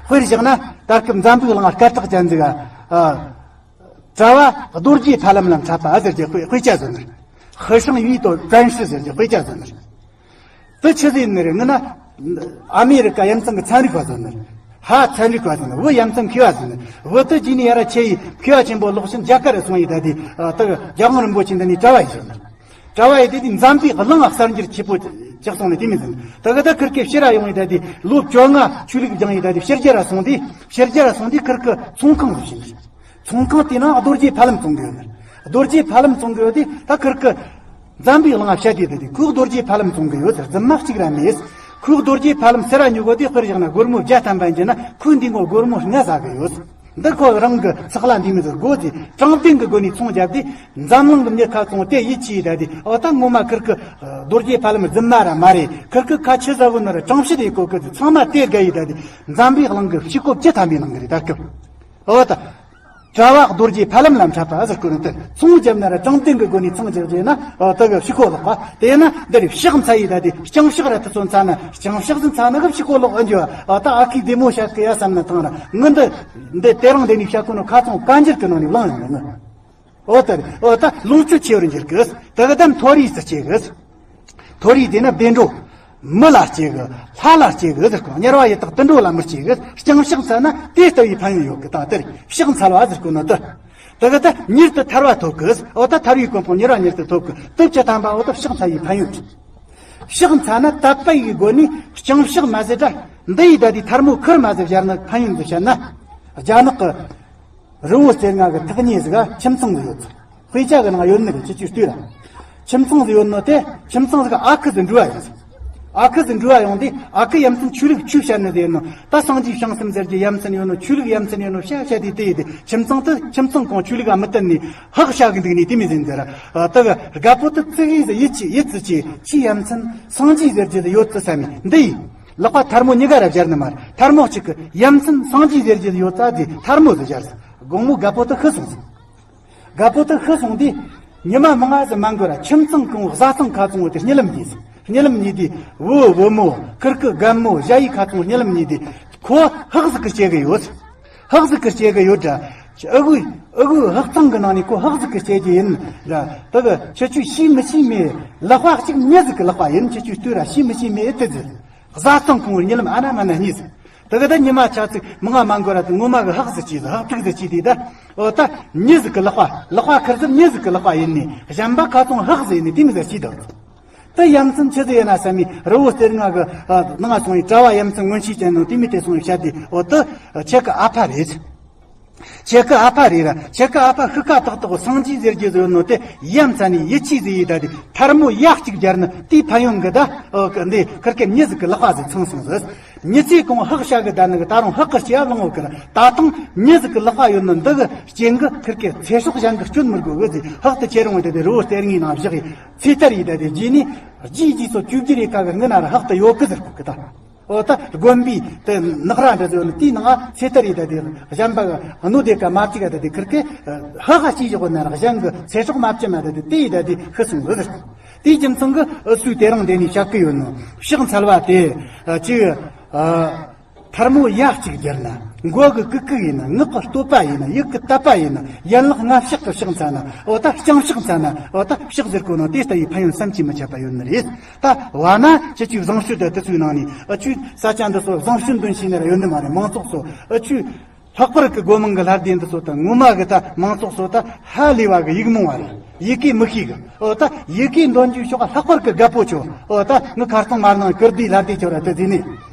དཔེར་བཞག་ན་ད་སྐབས་འཛམ་བུའི་གླིང་སྐད་གྲགས་ཅན་ཟིག་ག། གྲྭ་བ་རྡོ་རྗེ་ཕ་ལམ་ལ་འཁྲབ་པ་ཟེར་གྱི་དཔེ་དཔེ་ཆ་བཟོ་ནི། 和尚与道占师 ཟེར་གྱི་དཔེ་ཆ་བཟོ་ནི། དེ་ཆི་ཟིག་ཡིན་ནི་རེད། ངི་ན་ཨ་མེ་རི་ཀ་ཡ་མཚན་གི་ཚན་རིག་པ་བཟོ་ནི། ཧ་ཚན་རིག་པ་བཟོ་ནི། བུ་ཡ་མཚན་མཁས་པ་བཟོ་ནི། བུ་དེ་ཇི་ནི་ཡ་ར་ཆེ་ཡི་མཁས་པ་ཆེན་པོ་ལོག་ཕྱིན་རྒྱ་གར་རུ་སོང་ཡི་ད་དེ་ད་རྒྱལ་དབང་རིན་པོ་ཆེ་འདི་ནས་གྲྭ་བ་ཡི་བཟོ་ནི། གྲྭ་བ་ཡི་དེ་དེ་འཛམ་བུའི་གླིང་གསར་འགྱུར་ཆེ་པོ་ཅིག་སོང་ནི་དེ་མི་ཟིན། ད་གི་ད་ཁིར་ཀའི་ཕྱིར་ར་ཡོང་ཡི་ད་དེ་ལོ་བཅོ་ལྔ་ཆོས་ལུགས་སྦྱངས་ཡི་ད་དེ་ཕྱི་རྒྱལ་ར་སོང་དེ། ཕྱི་རྒྱལ་ར་སོང་དེ་ཁིར་ཀི་ཚོང་ཁང་རུ་ཕྱིན། ཚོང་ཁང་དེ་ནང་རྡོ་རྗེ་ཕ་ལམ་བཙོང་གི་ཡོད་ནི། རྡོ་རྗེ་ཕ་ལམ་བཙོང་གི་ཡོད་དེ། ད་ཁིར་ཀི་འཛམ་བུའི་གླིང་ང་བཤད་དེ་ད་དེ་ཁོས་རྡོ་རྗེ་ཕ་ལམ་བཙོང་གི་ཡོད་ཟེར། རྫུན་མ་གཅིག་ར་མེད། ཁོས་རྡོ་རྗེ་ཕ་ལམ་ཟེར་ར་ཉོ་གོ་དེ། དཔེར་བཞག་ན་སྒོར་མོ་བརྒྱ་ཐམ་པ་ཡིན་རྒྱུ་ན། ཁོས་འདི་ངོ་སྒོར་མོ་ལྔ་ཟ་གི་ཡོད། འདི་ཁོ་རང་གི་ཚགས་ལ་འདི་མི་ཟེར་གོ་དེ། དྲང་བདེན་གི་སྒོ་ནས་ཚོང་བརྒྱབ་དེ། འཛམ་གླིང་གི་མྱི་ཁ་ཚོང་དེ་ཡིད་ཆེས་ད་དེ། འོ་ད་ངོ་མ་ཁིར་ཀི་རྡོ་རྗེ་ཕ་ལམ་རྫུན་མ་ར་མ་རེད། ཁིར་ཀི་ཁ་ཆི་ཟ་བོ་ནི་ར་དྲང་བཤད་ཡི་གོ་གི་དེ། ཚང་མ་དེ་དགའ་ཡི་ད་དེ། འཛམ་བུའི་གླིང་གི་ཕྱི་གོ་བཅུ་ཐམ་པའི་ནང་གི་རེད་ད་སྐབས། འོ་ད། གྲྭ་བ་རྡོ་རྗེ་ཕ་ལམ་ལ་འཁྲབ་པ་ཟེར་གོ་ནི་དེ། ཚོང་བརྒྱབ་ན་ར་དྲང་བདེན་གི་སྒོ་ནས་ཚོང་བརྒྱབ་རྗེས་ན། འོ་ད་གི་ཕྱི་གོ་ལོག་པ། དེ་ན་འདི་རེད། ཕྱག་འཚལ་ཡི་ད་དེ་ལྕང་ཕྱག་ར་དེ་ཚོ་འཚལ་ན། ལྕང་ཕྱག་ཟིན་འཚལ་ན་གི་ཕྱི་གོ་ལོག་ཨ་འགྱོ། འོ་ད་ཨ་ཁུའི་བདེ་མོ་བཤད་གི་ཡ་བསམ་ན་ཐང་ར། ངི་འདི་འདི་དེ་རིང་འདི་ནས་བཤད་གོ་ནོ་ཁ་ཚོང་དཀའ་འགྱུར་གི་ནང་ནས་ལངས་ཡོང་ནི་ངི། འོ་ད་རེད། འོ་ད་ལོངས་སྤྱོད་ཆེ་བར་འགྱུར་གི། ད་གི་ད་མཐོ་རིས་སུ་སྐྱེ་གི། མཐོ་རིས་དེ་ན་བདེ་འགྲོ། མི་ལ་སྐྱེ་གི། ལྷ་ལ་སྐྱེ་གི་ཟེར་གོ། དམྱལ་བ་ཡི་དྭགས་དུད་འགྲོ་ལ་མི་སྐྱེ་གི། ལྕང་ཕྱག་འཚལ་ན་དེ་ལྟ་བུའི་ཕན་ཡོན་ཡོད་གི། ད་དེ་རེད། ཕྱག་འཚལ་བ་ཟེར་གོ་ནོ་དེ། ད་གི་ད་མྱུར་དུ་ཐར་བ་ཐོབ་གི། འོ་ད་ཐར་བའི་གོ་འཕང་མྱུར་བ་མྱུར་དུ་ཐོབ་གི། དེ་བྱེད་ཐམ་པ་འོ་ད་ཕྱག་འཚལ་བའི་ཕན་ཡོན་རེད། ཕྱག་འཚལ་ན་དད་པ་ཡི་སྒོ་ནས་ལྕང་ཕྱག་མ་ཟེར་དྲ། འདི་ཡི་ད་དེ་ཐལ་མོ་ཁུར་མ་ཟེར་སྦྱར་ན་ཕན་ཡོན་དུ་བཤད་ན། རྒྱ་ནག་གི་རི་བོ་རྩེ་ལྔ་གི་ཐག་ཉེ་ཟིག་ག་ཁྱིམ་ཚང་ཟིག་ཡོད་ཚུལ། དཔེ་ཆ་གི་ནང་ཡོད་ནི་གི་ཁྱེད་ཆོས་ལྟོས་ར། ཁྱིམ་ཚང་ཟིག་ཡོད་ནོ་དེ། ཁྱིམ་ཚང་ཟིག་ག་ཨ་ཁུ་ཟིག་འགྲུལ་བ་ཡོང་ཟིག་ཨ་ཁུ་ཟིག་འགྲུལ་བ་ཡོང་དུས། ཨ་ཁུ་ཡ་མཚན་ཆོས་ལུགས་ཆོས་བཤད་ནི་ཟིག་ཡིན་ནོ། ད་སངས་རྒྱས་བྱང་སེམས་ཟེར་གྱི་ཡ་མཚན་ཡོད་ནོ། ཆོས་ལུགས་ཡ་མཚན་ཡོད་ནོ་བཤད་བཤད་དེ་དེ་ཡི་དེ། ཁྱིམ་ཚང་དེ་ཁྱིམ་ཚང་གང་ཆོས་ལུགས་ག་མི་བསྟུན་ནི་ཧག་བཤད་གི་འདུག་ནི་དེ་མི་ཟིན་ཟེར་ར། ད་གི་རྒད་པོ་དེ་ཙི་གེ་ཟིག་ཡིད་ཆེས་ཡིད་ཙི་ཆེས། ཁྱི་ཡ་མཚན་སངས་རྒྱས་ཟེར་གྱི་ཟིག་ཡོད་ཙི་བསམ་མི་འདི་ཡི། ལག་པ་ཐལ་མོ་གཉིས་ཀ་ར་སྦྱར་ནི་མ་རེད། ཐལ་མོ་གཅིག་གི་ཡ་མཚན་སངས་རྒྱས་ཟེར་གྱི་ཡོད་ཙ་དེ་ཐལ་མོ་ཟིག་སྦྱར་ཟིག་དགོང་མོ་རྒད་པོ་དེ་ཤི་སོང་ཟིག་རྒད་པོ་དེ་ཤི་སོང་དུས། ཉི་མ་མང་ང་ཟིག་མ་འགོར་ར་ཁྱིམ་ཚང་གང་བོ་བཟའ་ཚང་ཁ་ཚང་བོ་དེ་གཉིད་ལམ་གྱིས་ཟིག་གཉིད་ལམ་གྱིས་དུས། བུ་བུ་མོ། ཁིར་ཀི་རྒན་མོ། ཞ་ཡི་ཁ་ཚང་གཉིད་ལམ་གྱིས་དུས། ཁོ་ཧག་ཟིག་གི་སྐྱེ་གི་ཡོད། ཧག་ཟིག་གི་སྐྱེ་གི་ཡོད་དྲ། ཨུ་གུ་ཨུ་གུ་ཧག་ཚང་གི་ནང་ནས་ཁོ་ཧག་ཟིག་གི་སྐྱེ་གི་ཡིན་ར། ད་གི་ཁྱེད་ཆོས་ཤེས་མི་ཤེས་མེད། ལག་པ་གཅིག་མྱི་ཟིག་གི་ལག་པ་ཡིན། ཁྱེད་ཆོས་ལྟོས་ར། ཤེས་མི་ཤེས་མེད་དེ་ཟིག་བཟའ་ཚང་གང་བོ་གཉིད་ལམ་ཨ་ན་མ་ན་གཉིད་ཟིག་ད་གི་ད་ཉི་མ་ཆ་ཚིག་མང་ང་མ་འགོར་ར་དེ་ངོ་མ་གི་ཧག་ཟིག་གྱིས་ཟིག་ཧག་ཐུག་ཟིག་གྱིས་དུས། ད་འོ་ད་མྱི་ཟིག་གི་ལག་པ། ལག་པ་ཁིར་ཟིག་མྱི་ཟིག་གི་ལག་པ་ཡིན་ནི། གཞན་པ་ཁ་ཚང་ཧག་ཟིག་ཡིན་ནི་དེ་མི་ཟིག་གྱིས་ད། ད་ཡ་མཚན་ཆི་ཟིག་ཡིན་ན་བསམ་མི། རི་བོ་གཏེར་ལྔ་གི་ནང་སོང་ཡི་གྲྭ་བ་ཡ་མཚན་མངོན་ཤེས་ཅན་ནོ་དེ་མི་དེ་སོང་ཡི་བཤད་དེ། འོ་ད་ཁྱེད་ཀི་ཨ་ཕ་རེད། ཁྱེད་ཀི་ཨ་ཕ་རེད་ར། ཁྱེད་ཀི་ཨ་ཕ་ཤི་ཁ་ཏག་ཏག་སངས་རྒྱས་ཟེར་གྱི་ཟིག་ཡོད་ནོ་དེ་ཡ་མཚན་ནི་ཡིད་ཆེས་ཟིག་ཡི་ད་དེ་ཐལ་མོ་ཡ་གཅིག་སྦྱར་ནི་དེའི་ཕན་ཡོན་གི་ད། འོ་གི་འདི་ཁིར་ཀི་མྱི་ཟིག་གི་ལག་པ་ཟིག་ཚང་སོང་ཟིག་མྱི་ཚེ་གང་ཧག་བྱ་གི་ད་ནི་གི་ད་རུང་ཧག་གི་སྐྱེ་བ་བླང་འོ་གི་ར། ད་ཐང་མྱི་ཟིག་གི་ལག་པ་ཡོད་ནི་འདི་གི་རྐྱེན་གི་ཁིར་ཀི་ཚེ་སྲོག་གཞན་གི་སྐྱོན་མི་དགོས་གི་ཟིག་ཧག་ཏུ་ཁྱེད་རང་བ་དེ་དེ་རི་བོ་གཏེར་ལྔའི་ནང་བཞག་ཡི་ཚེ་ཐར་ཡི་ད་དེ་རྗེས་ནི་རྗེས་རྗེས་སོ་བཅུ་བརྒྱ་རེ་ཁ་གི་སྔུན་ན་ར་ཧག་ཏུ་ཡོད་གི་ཟེར་གོ་གི་ད། འོ་ད་དགོན་པའི་དེ་ནགས་ར་འདྲ་ཟེར་ནི་དེའི་ནང་ཚེ་ཐར་ཡི་ད་དེ་གཞན་པ་གི་གནོད་དེ་ཀ་མ་བཅུག་ག་ད་དེ་ཁིར་ཀི་ཧག་ག་སྐྱེས་བཞག་གོ་ན་ར་གཞན་གི་ཚེ་སྲོག་མ་བཅད་མ་ད་དེ་དེ་ཡི་ད་དེ་ཤི་སོང་གི་ཟེར། དེའི་རྒྱུ་མཚན་གི་ཨུ་སུའི་དེ་རིང་འདི་ནས་བཤད་གི་ཡོད་ནོ། ཕྱག་འཚལ་བ་དེ་ཅིག་ཐལ་མོ་ཡ་གཅིག་སྦྱར་ན། མགོ་གི་ཀི་ཀི་ཡིན་ན། ངག་གི་བསྟོད་པ་ཡིན་ན། ཡིད་གི་དད་པ་ཡིན་ན། ཡན་ལག་ལྔ་ཕྱག་གི་ཕྱག་འཚལ་ན། འོ་ད་ལྕང་ཕྱག་འཚལ་ན། འོ་ད་ཕྱག་ཟེར་གོ་ནོ་དེ་ལྟ་བུའི་ཕན་ཡོན་བསམ་གྱིས་མི་ཁྱབ་པ་ཡོད་ནི་རེད། ད་བ་ན་ཁྱེད་ཆོས་བཟང་སྤྱོད་དེ་དེ་ཚོའི་ནང་ནས་ཨ་ཆོས་ས་ཆ་འདི་ཚོ་བཟང་སྤྱོད་འདོན་བྱས་ནི་ར་ཡོད་ནི་མ་རེད། མང་ཚོགས་ཚོ་ཨ་ཆོས། ལྷག་པར་གྱི་སྒོ་མང་གི་ལྷ་སྡེ་འདི་ཚོ་དང་ངོ་མ་གི་ད་མང་ཚོགས་ཚོ་ད་ཧ་ལས་པ་གི་ཡིག་རྨོངས་པ་རེད། ཡི་གེ་མི་ཤེས་གི། འོ་ད་ཡི་གེ་འདོན་རྒྱུའི་ཕྱོགས་ལྷག་པར་གྱི་རྒད་པོ་ཆོ། འོ་ད་ངི་ཁ་རྩང་མར་ནང་ཀིར་དིའི་ལྷ་སྡེ་ཆོ་ར་དེ་ཟིན་ནས།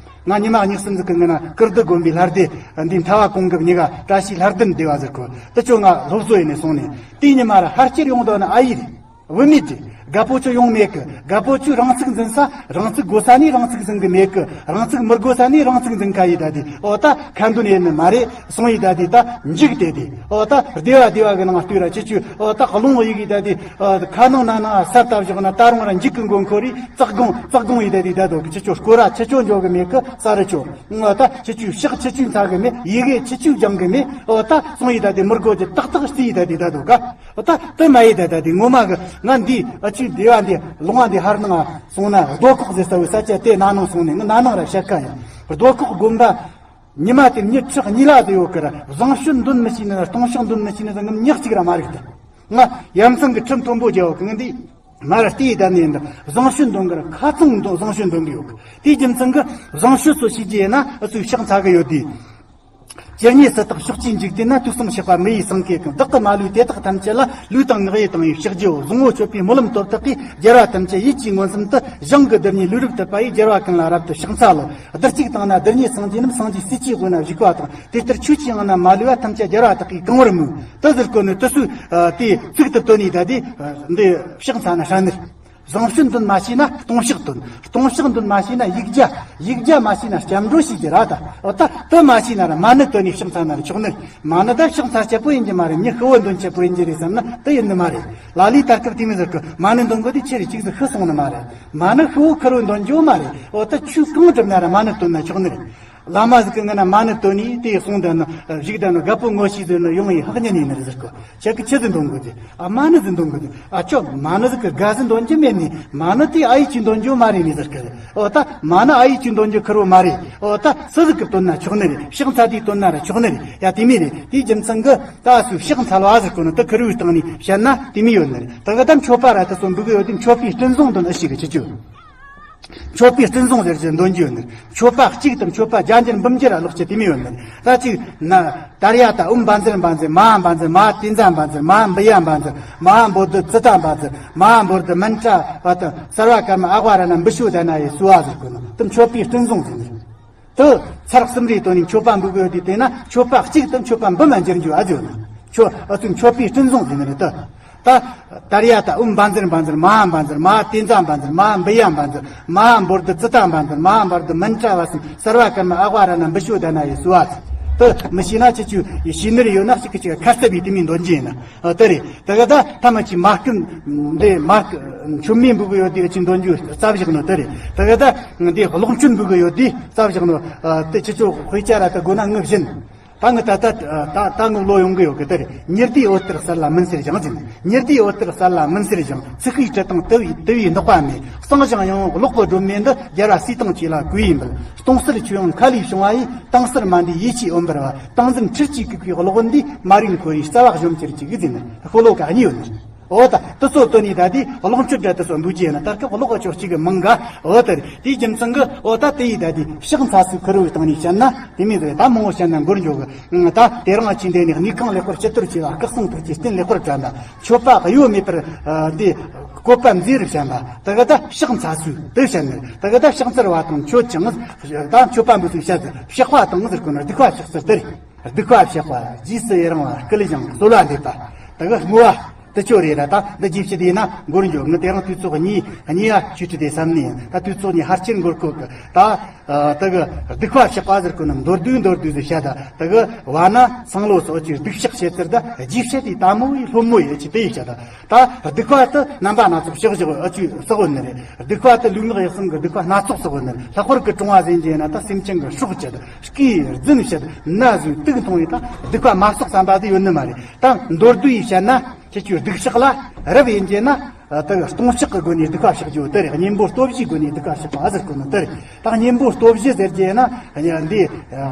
ང་ཉི་མ་གཉིས་གསུམ་ཟིག་གི་ངི་ན་ཀིརྟི་དགོན་པའི་ལྷ་སྡེ་འདི་མཐའ་བ་གོང་གི་གཉིས་ཀ་བཀྲ་ཤིས་ལྷ་ལྡན་སྡེ་བ་ཟེར་གོ། དེ་ཆོ་ང་སློབ་གསོ་ཡིན་ནས་སོང་ནས་དེའི་ཉི་མ་ར་ཕར་ཁྱེར་ཡོང་དོ་ན་ཨ་ཡིར། བུད་མེད་དེ་རྒད་པོ་ཆོ་ཡོང་མེད་གི། རྒད་པོ་ཆོས་རང་ཚུགས་འཛིན་ས། རང་ཚུགས་དགོས་ས་ནས་རང་ཚུགས་འཛིན་གི་མེད་གི། རང་ཚུགས་མི་དགོས་ས་ནས་རང་ཚུགས་འཛིན་ཁ་ཡི་ད་དེ་ཨོ་ད་ཁ་འདོན་ཡེད་ནི་མ་རེད། སོང་ཡི་ད་དེ་ད་འཇིག་དེ་དེ་ཨོ་ད་སྡེ་བ་སྡེ་བ་གི་ནང་ལྟོས་ར་ཁྱེད་ཆོས་ཨོ་ད་རླུང་ཡི་གི་ད་དེ་ཨོ་ཁ་ནང་ན་ན་ས་བཏབ་བཞག་ན་ད་རུང་ར་འཇིག་གི་མགོ་འཁོར་རི་ཙག་དགོང་ཙག་དགོང་ཡི་ད་དེ་ད་དོ་གི། ཁྱེད་ཆོ་སྐོར་ར་ཁྱེད་ཆོ་འཇོག་གི་མེད་གི། ས་རི་ཆོ་ཨོ་ད་ཁྱེད་ཆོས་ཕྱག་ཁྱེད་ཆོས་འཚལ་གི་མེད། ཡི་གེ་ཁྱེད་ཆོས་སྦྱང་གི་མེད། ཨོ་ད་སོང་ཡི་ད་དེ་མི་དགོས་ཀྱི་ཏག་ཏག་རྩིས་ཡི་ད་དེ་ད་དོ་ག། ད་དེ་མ་ཡི་ད་ད་དེ་ངོ་མ་གི་ང་འདི་ཨ་ཆུ་སྡེ་བ་འདི་ལུང་བ་འདི་ཧར་ནང་སོང་ན་རྡོ་ཁོག་ཟེར་ས་བའི་ས་ཆ་དེ་ན་ནང་སོང་ནས་ང་ན་ནང་ར་བཤད་ཁ་ཡིན། རྡོ་ཁོག་དགོན་པ་ཉི་མ་དེ་ཉི་ཁྲི་གཉིས་ལ་དེ་ཡོད་ཀི་ར། བཟང་སྤྱོད་འདོན་མི་ཤེས་ནི་ན་སྟོང་ཕྱག་འདོན་མི་ཤེས་ནི་ཟ་ངམ་ཉག་གཅིག་ར་མ་རིག་ད། ང་ཡ་མཚན་གི་ཁྲི་མཐོན་པོ་རྒྱལ་བ་གི་ང་འདི་མ་ར་ལྟེ་ཡི་ད་ནས་འདི་བཟང་སྤྱོད་འདོན་གི་ར། ཁ་ཚང་འདོན་བཟང་སྤྱོད་འདོན་གི་ཡོད་གི། དེའི་རྒྱུ་མཚན་གི་བཟང་སྤྱོད་ཚོ་ཤེས་རྒྱུ་ཡིན་ན་ཨ་ཚོས་ཕྱག་འཚལ་གི་ཡོད་དེ། ཇི་སྙེད་སུ་དག་ཕྱོགས་བཅུའི་འཇིག་རྟེན་ན། དུས་གསུམ་གཤེགས་པ་མི་ཡི་སེང་གེ་གང་། བདག་གི་མ་ལུས་དེ་དག་ཐམས་ཅད་ལ། ལུས་དང་ངག་ཡིད་དང་བའི་ཕྱག་རྒྱུའོ། བཟང་པོ་སྤྱོད་པའི་སྨོན་ལམ་བཏབ་དག་གིས། རྒྱལ་བ་ཐམས་ཅད་ཡིད་ཀྱིས་མངོན་སུམ་དུ། ཞིང་གི་རྡུལ་སྙེད་ལུས་རབ་གཏུབ་པ་ཡིས། རྒྱལ་བ་ཀུན་ལ་རབ་ཏུ་ཕྱག་འཚལ་ལོ། རྡུལ་གཅིག་དང་ན་རྡུལ་སྙེད་སངས་རྒྱས་རྣམས། སངས་རྒྱས་སྲས་ཀྱི་དབུས་ན་བཞུགས་པ་དང་། དེ་ལྟར་ཆོས་ཀྱི་ངང་ན་མ་ལུས་པ། ཐམས་ཅད་རྒྱལ་བ་དག་གིས་གང་བར་མོས། དེ་ཟེར་གོ་ནི་དེ་ཚོའི་དེའི་ཚིག་ཏུ་བཏོན་ནས་ད་དེ་འདི་ཕྱག་འཚལ་ན་ཧྲ་ནི། བཟང་སྤྱོད་འདོན་མ་ཤེས་ན་སྟོང་ཕྱག་འདོན། སྟོང་ཕྱག་འདོན་མ་ཤེས་ན་ཡིག་བརྒྱ། ཡིག་བརྒྱ་མ་ཤེས་ན་སྐྱབས་འགྲོ་ཤེས་རྒྱུ་ར་ད། འོ་ད་དེ་མ་ཤེས་ན་ར་མ་ཎི་བཏོན་ནས་ཕྱག་འཚལ་ན་ར་ཆོག་ནི། མ་ཎི་ད་ཕྱག་འཚལ་ཆེད་པོ་ཡིན་གྱི་མ་རེད། མྱི་ཤི་བོ་འདོན་ཆེད་པོ་ཡིན་གྱི་རེད་བསམ་ན་དེ་ཡིན་ནི་མ་རེད། ལ་ལས་ད་སྐབས་དེ་མི་ཟེར་གི། མ་ཎི་འདོན་གི་དེ་ཆེ་རེད་ཅིག་ཟིག་ཤི་སོང་ནི་མ་རེད། མ་ཎི་ཤི་བོ་ཁེར་བོ་འདོན་རྒྱུ་མ་རེད། འོ་ད་ཆོས་གང་སྒྲུབ་ན་ར་མ་ཎི་བཏོན་ན་ཆོག་ནི་རེད། བླ་མ་ཟིག་གི་ངི་ན་མ་ཎི་བཏོན་ནས་དེ་གསུང་དུ་ནི་བཞུགས་དུ་ནི་རྒད་པོ་ངོ་ཤེས་ཟེར་ནི་ཡོང་ཡི་ཧག་ཉན་ཡིན་ནི་ཟེར་གི། ཁྱེད་ཀྱི་ཆི་ཟིག་འདོན་དགོས་ཏེ། ཨ་མ་ཎི་ཟིག་འདོན་དགོས་ཏེ། ཨ་ཅོ་མ་ཎི་ཟིག་གི་དགའ་ཟིག་འདོན་རྒྱུ་མེད་ནི། མ་ཎི་དེ་ཨ་ཡེ་ཆོས་འདོན་རྒྱུ་མ་རེད་ནི་ཟེར་གི། འོ་ད་མ་ཎི་ཨ་ཡེ་ཆོས་འདོན་རྒྱུ་ཁེར་བོ་མ་རེད། འོ་ད་སུ་ཟིག་གི་བཏོན་ན་ཆོག་ནི་རེད། ཕྱག་འཚལ་དེ་བཏོན་ན་ར་ཆོག་ནི་རེད། ཡ་དེ་མི་རེད། དེའི་རྒྱུ་མཚན་གི་ད་སུ་ཕྱག་འཚལ་བ་ཟེར་གོ་ནི་དེ་ཁེར་བོའི་སྟེང་ནས་བཤད་ན་དེ་མི་ཡོད་ནི་རེད། ད་ག་ད་མཆོད་པ་ར་དེ་ཚོ་འབུལ་གི་ཡོད་དེ། མཆོད་པའི་སྤྲིན་བཟང་འདོན་ཨེ་ཤེས་གི་ཁྱེད་ཆོས། མཆོད་པའི་སྤྲིན་བཟང་ཟེར་གྱི་འདོན་རྒྱུ་ཡོད་ནི། མཆོད་པ་གཅིག་དང་མཆོད་པ་བརྒྱ་འགྱུར་འབུམ་འགྱུར་ལ་ལོག་ཀྱི་དེ་མི་ཡོད་ནི། ད་ཅིག་ན་ཏཱ་ར་ཡ་ཏཱ་ཨོཾ་བཛྲ་བཛྲ་བཛྲ། མ་ཧཱ་བཛྲ་བཛྲ། མ་ཧཱ་ཏིཾ་ཛ་བཛྲ། མ་ཧཱ་བི་ཡ་བཛྲ། མ་ཧཱ་བོ་དྷི་ཙི་ཏ་བཛྲ། མ་ཧཱ་བོ་དྷི་མནྟྲ་བ་དང་། སརྦ་ཀརྨ་ཨ་ཝ་ར་ཎ་བི་ཤོ་དྷ་ན་ཡེ་སྭཱ་ཧཱ་ཟེར་གོ་ནོ། དེ་མཆོད་པའི་སྤྲིན་བཟང་ཟེར་ནི། དེ་ཚར་གསུམ་རེ་བཏོན་ནས་མཆོད་པ་འབུལ་དགོས་ཏེ། དེས་ན་མཆོད་པ་གཅིག་དང་མཆོད་པ་འབུམ་ལ་འགྱུར་རྒྱུ་ཨ་ཟེར་ནི། མཆོད་ཨ་ཚུ་མཆོད་པའི་སྤྲིན་བཟང་ཟེར་ནི་རེད་དེ། ད་ཏཱ་ར་ཡ་ཏཱ་ཨོཾ་བཛྲ་བཛྲ། མ་ཧཱ་བཛྲ། མ་ཧཱ་ཏིཾ་ཛ་བཛྲ། མ་ཧཱ་བི་ཡ་བཛྲ། མ་ཧཱ་བོ་དྷི་ཙི་ཏ་བཛྲ། མ་ཧཱ་བོ་དྷི་མནྟྲ་བ་སམ། སརྦ་ཀརྨ་ཨ་ཝ་ར་ཎ་བི་ཤོ་དྷ་ན་ཡེ་སྭཱ་ཧཱ། དེ་མི་ཤེས་ན་ཁྱེད་ཆོས་ཤེས་ནི་རེ་ཡོད་ན་ཅིག་གི་ཅིག་ཁ་གསབ་བྱས་དེ་མི་འདོན་རྒྱུ་ཡིན་ན། ཨ་དེ་རེད། དེ་ག་ད་ཐ་མ་ཅིག་མ་སྐུལ་འདི་མ་སྐུལ་མཆོད་མེ་འབུལ་གི་ཡོད་དེ་ཅིག་འདོན་རྒྱུ་རྩ་བཞག་ནོ་དེ་རེད། དེ་ག་ད་འདི་གློག་མཆོད་འབུལ་གི་ཡོད་དེ་རྩ་བཞག་ནོ། ཨ་དེ་ཁྱེད་ཆོས་དཔེ་ཆ་ར་ད་དགོས་ན་ངུ་བཞིན། ད་ངི་ད་ད་ད་ད་ངི་ལོ་ཡོང་གི་ཡོད་གི། དེ་རེད། ཉི་ཟླའི་འོད་ལྟར་གསལ་ལ་མུན་སེལ་ཞིང་ཟེར་ནས། ཉི་ཟླའི་འོད་ལྟར་གསལ་ལ་མུན་སེལ་ཞིང་། ཚིག་ཤེས་དྲི་དང་དུ་བའི་དུ་བའི་ནག་པ་མེད། གསང་ཞིང་ཡང་གློག་གི་སྒྲོན་མེ་འདི། རྒྱལ་བ་སྲས་དང་བཅས་ལ་གུས་ཡིས་འབུལ། སྟོང་གསལ་ཆོས་དབྱིངས་མཁའ་ལས་བྱུང་བ་ཡི། དྭངས་གསལ་མ་འདྲེས་ཡེ་ཤེས་འོད་འབར་བ། ཏིང་འཛིན་འཁྲུལ་གྱིས་བཀུག་པའི་གློག་འོད་འདིས། མ་རིག་འཁོར་བའི་རྩ་བ་གཞོམ་གྱུར་ཅིག་ཟེར་ནས་ཤོ་ལོ་ཀ་གཉིས་ཡོད་ནི། འོ་ད་དེ་ཚོ་བཏོན་ནས་ད་དེ་གློག་མཆོད་འདྲ་དེ་ཚོ་འབུལ་རྒྱུ་ཡིན་ན། ད་སྐབས་གློག་གི་ཆོག་གཅིག་གི་མང་ག། འོ་དེ་རེད། དེའི་རྒྱུ་མཚན་གི་འོ་ད་དེ་ཡིས་ད་དེ་ཕྱག་འཚལ་ཚུལ་ཁེར་བོའི་སྟེང་ནས་བཤད་ན་དེ་མོ་རེད། ད་མང་བོ་བཤད་ན་འགོར་འགྱོ་གི། ད་དེ་རིང་ཅིག་འདི་ནས་གནས་ཁང་ལེགས་པར་སྤྱི་དོར་བྱས་ལ། སྐུ་གསུང་ཐུགས་ཀྱི་རྟེན་ལེགས་པར་བཀྲམ་ལ། མཆོད་པ་གཡོ་མེད་པར་ཨ་འདི་བཀོད་པ་མཛེས་རུ་བཤམས་པ། དེ་ག་ད་ཕྱག་འཚལ་ཚུལ་དེ་བཤད་ནི། དེ་ག་ད་ཕྱག་འཚལ་བ་དང་མཆོད་ཅིང་། ད་མཆོད་པ་འབུལ་ཚུལ་བཤད་ཚུལ། ཕྱག་པ་དང་ཟེར་གོ་ནོ་སྡིག་པ་བཤགས་ཚུལ་དེ་རེད། སྡིག་པ་བཤགས་པ། རྗེས་སུ་ཡི་རང་བ། བསྐུལ་ཞིང་གསོལ་བ་འདེབས་པ། དེ་ག་བསྔོ་བ་དེ་ཆོ་རེད་ར། ད་འདི་རྗེས་ཕྱི་དེ་ན་འགོར་འགྱོ། ངི་དེ་རིང་དུས་ཚོད་གཉིས་གཉིས་ཡ་ཆུ་ཁྲི་དེ་བསམ་ནས་ཡིན། ད་དུས་ཚོད་གཉིས་ཧར་ཆེར་འགོར་གོ་གི། ད་ཨ་དེ་གི་སྡིག་པ་བཤགས་པ་ཟེར་གོ་ནི་མདོར་བསྡུས་མདོར་བསྡུས་ཟིག་བཤད། ད་དེ་གི་བ་ན་སང་ལོ་སོགས་ཀྱི་སྡིག་བཤགས་བྱེད་ཚུལ་ད་རྗེས་བཤད་དེ་ད་མོ་ཡི་སློབ་མོ་ཡི་ཅི་དེ་ཡི་བཤད། ད་སྡིག་པ་དེ་རྣམ་པ་སྣ་ཚོགས་བཤགས་བཞག་ཨ་ཅུ་བསགས་ཡོད་ནི་རེད། སྡིག་པ་དེ་ལུས་ངག་ཡིད་གསུམ་གི་སྡིག་པ་སྣ་ཚོགས་བསགས་ཡོད་ནི་རེད། ལྷག་པར་གི་གྲོང་བ་ཟིན་རྒྱུ་ཡིན་ན་ད་སེམས་ཅན་གི་སྲོག་བཅད། སྐེ་རྫུན་བཤད། ན་ཟོས་དུག་འཐུང་ཡི་ད་སྡིག་པ་མ་བསགས་བསམ་པ་དེ་ཡོད་ནི་མ་རེད། ད་མདོར་བསྡུས་ཡིས་བཤད་ན། ཁྱེད་ཆོས་སྡིག་བཤགས་ལ་རབ་ཡིན་རྒྱུ་ན། ད་སྟོང་བཤགས་ཀྱི་སྒོ་ནས་སྡིག་པ་བཤགས་རྒྱུ་དེ་རེད། གཉེན་པོ་སྟོབས་བཞིའི་སྒོ་ནས་སྡིག་པ་བཤགས་པ་ཟེར་གོ་ནོ་དེ་རེད། ད་གཉེན་པོ་སྟོབས་བཞི་ཟེར་རྒྱུ་ན། འདི་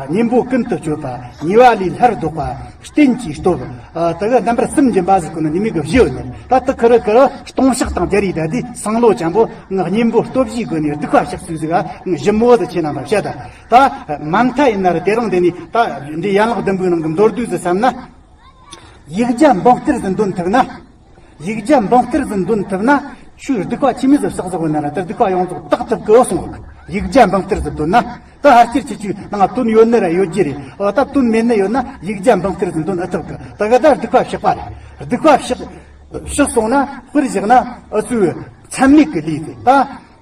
གཉེན་པོ་ཀུན་ཏུ་སྤྱོད་པ། ཉེས་པ་ལས་སླར་ལྡོག་པ། རྟེན་གྱི་སྟོབས། ད་གི་རྣམ་པར་སེམས་འབྱིན་པ་ཟེར་གོ་ནོ་ནི་མི་གི་བཞི་ཡོད་ནི། ད་དེ་ཁེར་ཁེར་སྟོང་བཤགས་དང་སྦྱར་ཡི་ད་དེ་སང་ལོ་ཅན་པོ་ང་གཉེན་པོ་སྟོབས་བཞིའི་སྒོ་ནས་སྡིག་པ་བཤགས་ཚུལ་ཟིག་ག་ཞིབ་མོ་ཟིག་ཁྱེད་རྣམ་པར་བཤད། ད་ད་མ་མཐའ་ཡིན་ན་ར་དེ་རིང་འདི་ནས་ད་འདི་ཡན་ལག་བདུན་པོའི་ནང་གི་མདོར་བསྡུས་ཟིག་བསམ་ན། ཡིག་བརྒྱ་འབུམ་གཏེར་ཟིག་འདོན་ཐུབ་ན། ཡིག་བརྒྱ་འབུམ་གཏེར་ཟིག་འདོན་ཐུབ་ན། ཆོས་སྡིག་པ་ཆི་མོ་ཟིག་བསགས་ཟིག་ཡོད་ན་ར་དེ་སྡིག་པ་ཡོངས་རྫོགས་དག་ཐུབ་གི་གསུངས། ཡིག་བརྒྱ་འབུམ་གཏེར་ཟིག་འདོན་ན། ད་ཕལ་ཆེར་ཁྱེད་ཚོའི་ནང་དོན་ཡོད་ནི་ར་ཡོད་རྒྱུ་རེད། འོ་ད་དོན་མེད་ནི་ཡོད་ན་ཡིག་བརྒྱ་འབུམ་གཏེར་ཟིག་འདོན་ཨེ་ཐུབ་གི། ད་ག་ད་སྡིག་པ་བཤགས་པ་རེད། སྡིག་པ་བཤགས་བཤགས་སོང་ན་དཔེར་བཞག་ན་ཨུ་ཚོའི་མཚམས་མེད་ཀྱི་ལས་དེ་ད་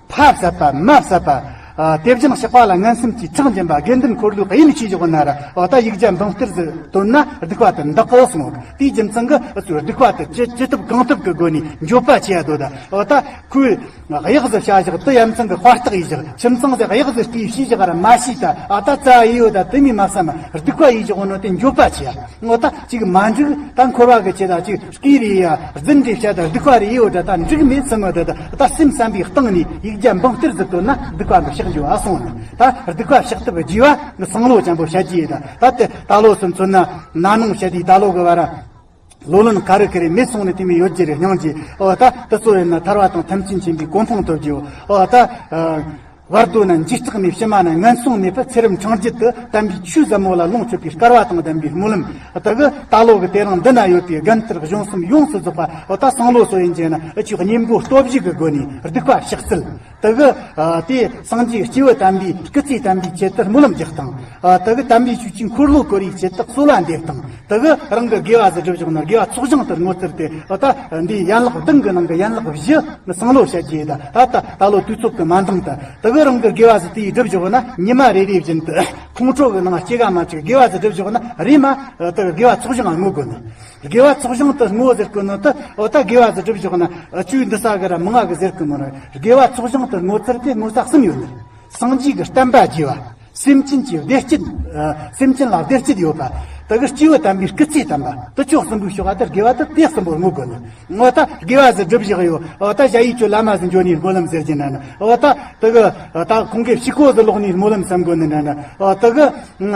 ཕ་བསད་པ་མ་བསད་པ། ཨ། དེ་བཞིན་གཤེགས་པ་ལ་ངན་སེམས་ཀྱིས་ཆག་འབྱིན་པ། དགེ་འདུན་འཁོར་ལོའི་དབྱེན་བྱས་བཞག་ན་ར། འོ་ད་ཡིག་བརྒྱ་འབུམ་གཏེར་ཟིག་བཏོན་ན་སྡིག་པ་དེ་འདག་གི་སོང་། དེའི་རྒྱུ་མཚན་གྱིས་ཨུ་ཚོའི་སྡིག་པ་དེ་ཅི་ཅི་ཐུབ་གང་ཐུབ་ཀྱི་སྒོ་ནས་འགྱོད་པ་བྱེད་ཡ་འདོད་ད། འོ་ད་ཁོས་གཡག་ཟིག་བྱ་བཞག་དེ་ཡ་མཚན་གྱི་དཔའ་རྟགས་ཡིན་བཞག། ཁྱིམ་ཚང་ཟིག་གཡག་ཟིག་སྐྱེས་ཤི་བཞག་ར་མ་ཤི་ད། ཨ་ད་རྩ་ཡི་ཡོད་ད། དེ་མི་མ་བསམ་སྡིག་པ་ཡིན་བཞག་ནོ་དེ་འགྱོད་པ་བྱེད་ཡ། འོ་ད་ཅིག་མ་འགྲིག་ད་འཁོར་བ་གི་ཆེད་ད་ཅིག་སྐྱེས་རེད་ཡ། རྫུན་རེད་བཤད་ད་སྡིག་པ་རེད་ཡོད་ད། ད་འགྲིག་མེད་བསམ་གི་ད། ད་སེམས་བསམ་པའི་སྟེང་ནས་ཡིག་བརྒྱ་འབུམ་གཏེར་ཟིག་བཏོན་ན་སྡིག་པ་འདི་བཤགས་འགྱོ་ཨ་སོང་ནི། ད་སྡིག་པ་བཤགས་ཐབས་རྒྱས་པ་ནི་སང་ལོ་ཅན་པོ་བཤད་རྒྱུ་ཡིན་ད། ད་དེ་ད་ལོ་སུ་མཚོན་ན་ན་ནིང་བཤད་དུས་ད་ལོ་གི་བར་ལོ་ལོན་ག་རེ་ག་རེ་མེད་སོང་ནས་དེ་མི་ཡོད་རྒྱུ་རེད། སྙིང་རྗེ། འོ་ད་དེ་ཚོ་ཡིན་ན་ཐར་བ་དང་ཐམས་ཅད་མཁྱེན་པའི་གོ་འཕང་ཐོབ་རྒྱུ། འོ་ད་བར་དོ་ན་འཇིགས་སྐྲག་ནས་ཕྱི་མ་ན་ངན་སོང་གནས་པ་ཚེ་རབས་འཕྲེང་རྒྱུད་དུ་དམ་པའི་ཆོས་ཟབ་མོ་ལ་ལོངས་སྤྱོད་པའི་སྐལ་བ་དང་ལྡན་པའི་སྨོན་ལམ། ད་གི་ད་ལོ་གི་དེ་རིང་འདི་ན་ཡོད་པའི་རྒན་དར་གཞུང་གསུམ་ཡོངས་སུ་རྫོགས་པ། འོ་ད་སང་ལོ་སོ་ཡིན་གྱི་ན་ཨ་ཆོས་གཉེན་པོ་སྟོབས་བཞི་གི་སྒོ་ནས་སྡིག་པ་བཤགས་སྲིད། དེ་གི་ཨ་དེ་སངས་རྒྱས་སྐྱེས་བུ་དམ་པའི་སྐུ་ཚེ་དམ་པའི་ཆེད་དུ་སྨོན་ལམ་རྒྱག་དང་། ཨ་དེ་གི་དམ་པའི་ཆོས་ཀྱི་འཁོར་ལོ་བསྐོར་བའི་ཆེད་དུ་གསོལ་བ་འདེབས་དང་། དེ་གི་རང་གི་དགེ་བ་ཟིག་བསྒྲུབས་བཞག་ན་དགེ་བ་ཚོགས་ཞིང་དུ་བསྔོ་ཚུལ་དེ། ཨ་ད་འདིའི་ཡན་ལག་བདུན་གི་ནང་གི་ཡན་ལག་བཞི་ནི་སང་ལོ་བཤད་རྒྱུ་ཡིན་ད། ད་ད་ད་ལོ་དུས་ཚོད་ཀྱི་མ་འདང་ད། དེ་གི་རང་གི་དགེ་བ་ཟིག་དེ་ཡིས་བསྒྲུབས་བཞག་ན་ཉི་མ་རེ་རེ་བཞིན་དུ་ཁོང་ཁྲོ་གི་ནང་སྐྱེ་ག་མ་བཅུག་དགེ་བ་ཟིག་བསྒྲུབས་བཞག་ན་རེམ་མ་དེ་གི་དགེ་བ་ཚོགས་ཞིང་བསྔོ་དགོས་ནི། དགེ་བ་ཚོགས་ཞིང་དུ་བསྔོ་ཟེར་གོ་ནོ་དེ། འོ་ད་དགེ་བ་ཟིག་བསྒྲུབས་བཞག་ན་ཨ་ཆོས་འདི་ས་གི་ར་མང་ང་གི་ཟེར་གི་མོ་ར། དགེ་བ་ཚོགས་ཞིང་དུ་བསྔོ་ཚུལ་དེ་བསྔོ་ས་གསུམ་ཡོད་ནི། སངས་རྒྱས་ཀྱི་བསྟན་པ་རྒྱས་པ། སེམས་ཅན་གྱི་བདེ་སྐྱིད། ཨ་སེམས་ཅན་ལ་བདེ་སྐྱིད་ཡོད་པ། དེ་གི་སྐྱེས་བུ་དམ་པའི་སྐུ་ཚེ་དམ་པ། དེ་ཆོ་གསུམ་པོའི་ཕྱོགས་ཨ་དེ་དགེ་བ་དེ་དེ་གསུམ་པོ་བསྔོ་དགོས་ནི། འོ་ད་དགེ་བ་ཟིག་བསྒྲུབས་བཞག་ཡོད། འོ་ད་ཞ་ཡི་ཆོ་བླ་མ་ཟིག་འགྱོ་ནི་སྨོན་ལམ་ཟེར་གྱི་ན་ནི། འོ་ད་དེ་གི་ད་ཁོང་གི་ཕྱུག་པོ་ཟིག་ལོག་ནི་སྨོན་ལམ་བསམ་དགོས་ནི་ན་ནི། འོ་དེ་གི་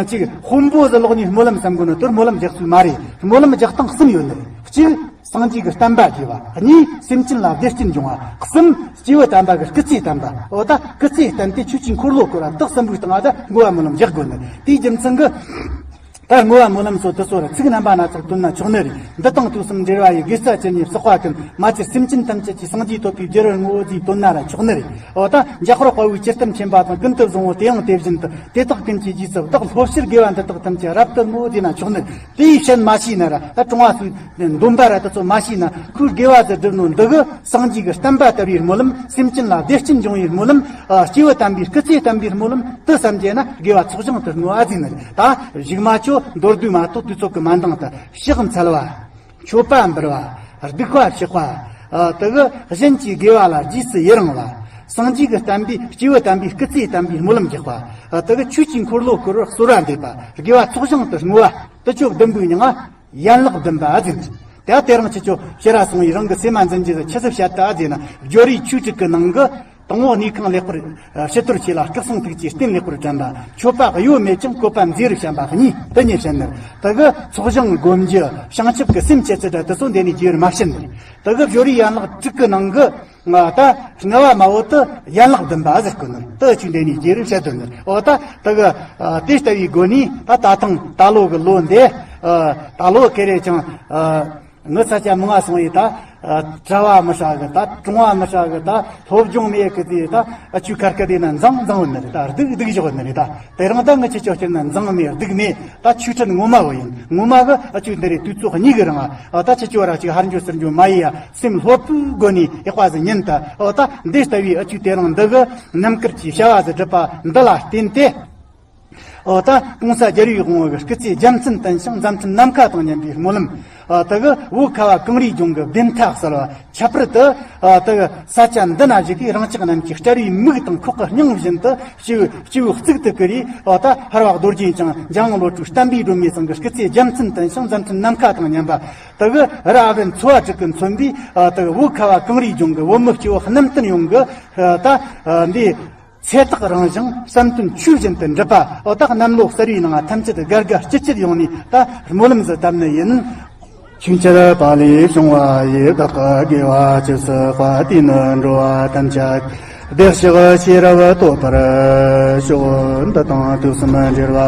ཅིག་དཔོན་པོ་ཟིག་ལོག་ནི་སྨོན་ལམ་བསམ་དགོས་ནི། དེར་སྨོན་ལམ་རྒྱག་ཚུལ་མ་རེད། སྨོན་ལམ་རྒྱག་སྟངས་གསུམ་ཡོད་ནི། གཅིག་སངས་རྒྱས་ཀྱི་བསྟན་པ་རྒྱས་པ། གཉིས་སེམས་ཅན་ལ་བདེ་སྐྱིད་འབྱུང་བ། གསུམ་སྐྱེས་བུ་དམ་པ་གི་སྐུ་ཚེ་བརྟན་པ། འོ་ད་སྐུ་ཚེ་བརྟན་ཏེ་ཆོས་ཀྱི་འཁོར་ལོ་བསྐོར་བ། དེ་གསུམ་པོའི་སྟེང་ང་ད་བསྔོ་བ་སྨོན་ལམ་རྒྱག་དགོས་ནི། དེའི་རྒྱུ་མཚན་གྱིས་ད་བསྔོ་བ་སྨོན་ལམ་སོགས་དེ་ཚོ་ར་ཚིག་རྣམ་པ་སྣ་ཚོགས་བཏོན་ན་ཆོག་ནི་རེད། འདི་དང་དུས་གསུམ་འབྲེལ་བ་ཡི་དགེ་རྩ་ཇི་སྙེད་བསགས་པ་ཀུན། མ་ཆེར་སེམས་ཅན་ཐམས་ཅད་ཀྱི་སངས་རྒྱས་ཐོབ་པའི་རྒྱུར་བསྔོ་བ་ཟེར་བཏོན་ན་ར་ཆོག་ནི་རེད། འོ་ད་འཇམ་དཔལ་དཔའ་བོས་ཇི་ལྟར་མཁྱེན་པ་དང་། ཀུན་ཏུ་བཟང་པོ་དེ་ཡང་དེ་བཞིན་དུ། དེ་དག་ཀུན་གྱི་རྗེས་སུ་བདག་སློབ་ཕྱིར། དགེ་བ་འདི་དག་ཐམས་ཅད་རབ་ཏུ་བསྔོ། ཟེར་ན་ཆོག་ནི། དེ་ཡིས་བཤད་མ་ཤེས་ན་ར། ད་གྲོང་བ་སུ་འདོན་པ་ར་དེ་ཚོ་མ་ཤེས་ན། ཁོས་དགེ་བ་ཟིག་བསྒྲུབས་ནོ་འདི་གི་སངས་རྒྱས་ཀྱི་བསྟན་པ་དར་བའི་སྨོན་ལམ། སེམས་ཅན་ལ་བདེ་སྐྱིད་འབྱུང་བའི་སྨོན་ལམ། ཨ་སྐྱེས་བུ་དམ་པའི་སྐུ་ཚེ་བརྟན་པའི་སྨོན་ལམ་དེ་བསམ་བྱས་ན་དགེ་བ་ཚོགས་ཞིང་དུ་བསྔོ་བ་ཟེར་ནི་རེད། ད་གཞུག་མ་ཆོ་མདོར་བསྡུས་མ་གཏོགས་དུས་ཚོད་ཀྱི་མ་འདང་། ད་ཕྱག་འཚལ་བ། མཆོད་པ་འབུལ་བ། སྡིག་པ་བཤགས་པ། ཨ་དེ་གི་གཞན་གྱི་དགེ་བ་ལ་རྗེས་སུ་ཡི་རང་བ། སངས་རྒྱས་ཀྱི་བསྟན་པའི་སྐྱེས་བུ་དམ་པའི་སྐུ་ཚེ་བརྟན་པའི་སྨོན་ལམ་རྒྱག་པ། ཨ་དེ་གི་ཆོས་ཀྱི་འཁོར་ལོ་བསྐོར་བར་གསོལ་བ་འདེབས་པ། དགེ་བ་ཚོགས་ཞིང་དུ་བསྔོ་བ། དེ་ཆོ་བདུན་པོའི་མིང་ང་ཡན་ལག་བདུན་པ་ཨ་ཟེར། དེ་དེ་རིང་ཁྱེད་ཆོ་ཕྱིར་ར་སོང་ཡི་རང་གི་སེམས་མ་འཛིན་རྒྱུ་ཆི་ཟིག་བཤད་ད་ཨ་ཟེར་ན། སྦྱོར་བའི་ཆོས་དྲུག་གི་ནང་གི་དང་པོ་གནས་ཁང་ལེགས་པར་ཕྱི་དོར་བྱས་ལ། སྐུ་གསུང་ཐུགས་ཀྱི་རྟེན་ལེགས་པར་དྲན་པ། མཆོད་པ་གཡོ་མེད་ཅིང་བཀོད་པ་མཛེས་རབ་བཤམས་པ་གཉིས། དེ་གཉིས་བཤད་ནི། དེ་གི་ཚོགས་ཞིང་སྒོམ་རྒྱུ་བྱང་ཆུབ་ཀྱི་སེམས་བསྐྱེད་ཚུལ་འདྲ་དེ་ཚོ་འདི་ནས་རྒྱས་པར་མ་བཤད་ནི། དེ་གི་སྦྱོར་བའི་ཡན་ལག་དྲུག་གི་ནང་གི་ང་ད་ལྔ་བ་མ་བོ་དེ་ཡན་ལག་བདུན་པ་ཟེར་གོ་ནི། དེ་ཆོ་འདི་ནས་རྒྱས་པར་བཤད་དོ་ནི། འོ་ད་དེ་གི་དེ་ལྟ་བུའི་སྒོ་ནས་ད་ད་ཐེངས་ད་ལོ་གི་ལོ་འདི་ད་ལོ་ཁེ་རེ་ཅང་། ངི་ས་ཆ་མང་ང་སོང་ཡི་ད། ཨ་གྲྭ་བ་མི་ཧྲ་གི། ད་གྲོང་བ་མི་ཧྲ་གི། ད་སློབ་སྦྱོང་མེད་གི་དེ། ད་ཨ་ཆོས་ཁར་ཁ་དེ་ན་འཛང་འཛང་བ་ནི་རེད། ད་སྡུག་སྡུག་ཞོག་ནི་རེད། ད་དེ་རིང་ད་ངི་ཆེ་ཆོ་སྐྱེར་ན་འཛང་མེད་སྡུག་མེད། ད་ཆོས་ཁྲིད་ངོ་མ་བོ་ཡིན། ངོ་མ་གི་ཨ་ཆོས་འདི་རེད། དུས་ཚོད་གཉིས་གི་རིང་ཨ་ད་ཆེ་ཆོ་ར་ཅིག་ཧར་འགྱོ་ཚུར་འགྱོ་མ་ཡི་ཡ། སེམས་སློབ་པོའི་སྒོ་ནས་ཡག་པ་ཟིག་ཉན་ད། འོ་ད་འདི་ལྟ་བུའི་ཨ་ཆོས་དེ་རིང་འདི་གི་རྣམ་དཀར་གྱི་བྱ་བ་ཟིག་སྒྲུབ་པ་འདི་ལ་བརྟེན་ཏེ། འོ་ད་གོང་ས་རྒྱལ་བའི་དབང་བོ་གི་སྐུ་ཚེ་རྒྱལ་མཚན་བརྟན་ཞིང་མཛད་འཕྲིན་ནམ་མཁའ་དང་མཉམ་པའི་སྨོན་ལམ། འོ་ད་གི་བོད་ཁ་བ་གངས་རིའི་ལྗོངས་ཀྱི་བདེན་མཐའ་གསལ་བ། ཁྱད་པར་དུ་འོ་ད་གི་ས་ཆ་འདི་ན་བཞུགས་པའི་རང་ཅག་རྣམས་ཀྱི་སྤྲ་རིའི་མིག་དང་ཁོག་གི་སྙིང་བཞིན་དུ་སྤྱི་བོའི་སྤྱི་བོའི་གཙུག་ཏུ་བཀུར་རེ། འོ་ད་ཧར་བ་རྡོ་རྗེ་འཆང་འཇམ་དབྱངས་བློ་གྲོས་བསྟན་པའི་སྒྲོན་མེ་ཚང་གི་སྐུ་ཚེ་རྒྱལ་མཚན་བརྟན་ཞིང་མཛད་འཕྲིན་ནམ་མཁའ་དང་མཉམ་པ། ད་གི་ར་ཨ་བན་ཚོ་བ་དྲུག་གིས་མཚོན་པའི་འོ་ད་གི་བོད་ཁ་བ་གངས་རིའི་ལྗོངས་ཀྱི་བོད་མི་སྤྱི་བོ་རྣམ་བསྟན་ཡོངས་ཀྱི་འོ་ད་འདི། ཚེ་ཐག་རིང་ཞིང་བསམ་དོན་ཆོས་བཞིན་དུ་འགྲུབ་པ། འོ་ད་གནམ་ལོ་གསར་བའི་ནང་ཐམས་ཅད་དགའ་དགའ་སྐྱིད་སྐྱིད་ཡོང་ནས་ད་སྨོན་ལམ་ཟིག་བཏབ་ནི་ཡིན། ཆོས་འཆད་པ་ལས་བྱུང་བ་ཡི། བདག་གི་དགེ་བ་ཇི་བསགས་པ། དེས་ནི་འགྲོ་བ་ཐམས་ཅད་བདེ་གཤེགས་ཤེས་རབ་ཐོབ་པར་ཤོག། འདི་དང་དུས་གསུམ་འབྲེལ་བ་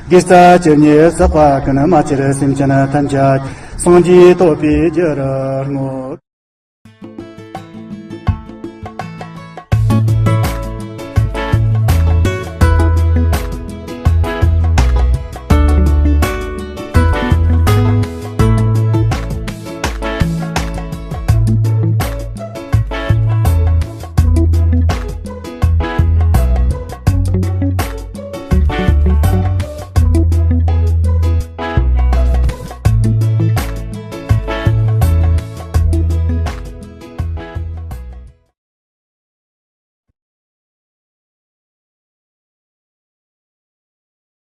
དགེ་རྩ་ཇི་སྙེད་བསགས་པ་ཀུན། མ་ཆེར་སེམས་ཅན་ཐམས་ཅད་སངས་རྒྱས་ཐོབ་པའི་རྒྱུར་བསྔོ།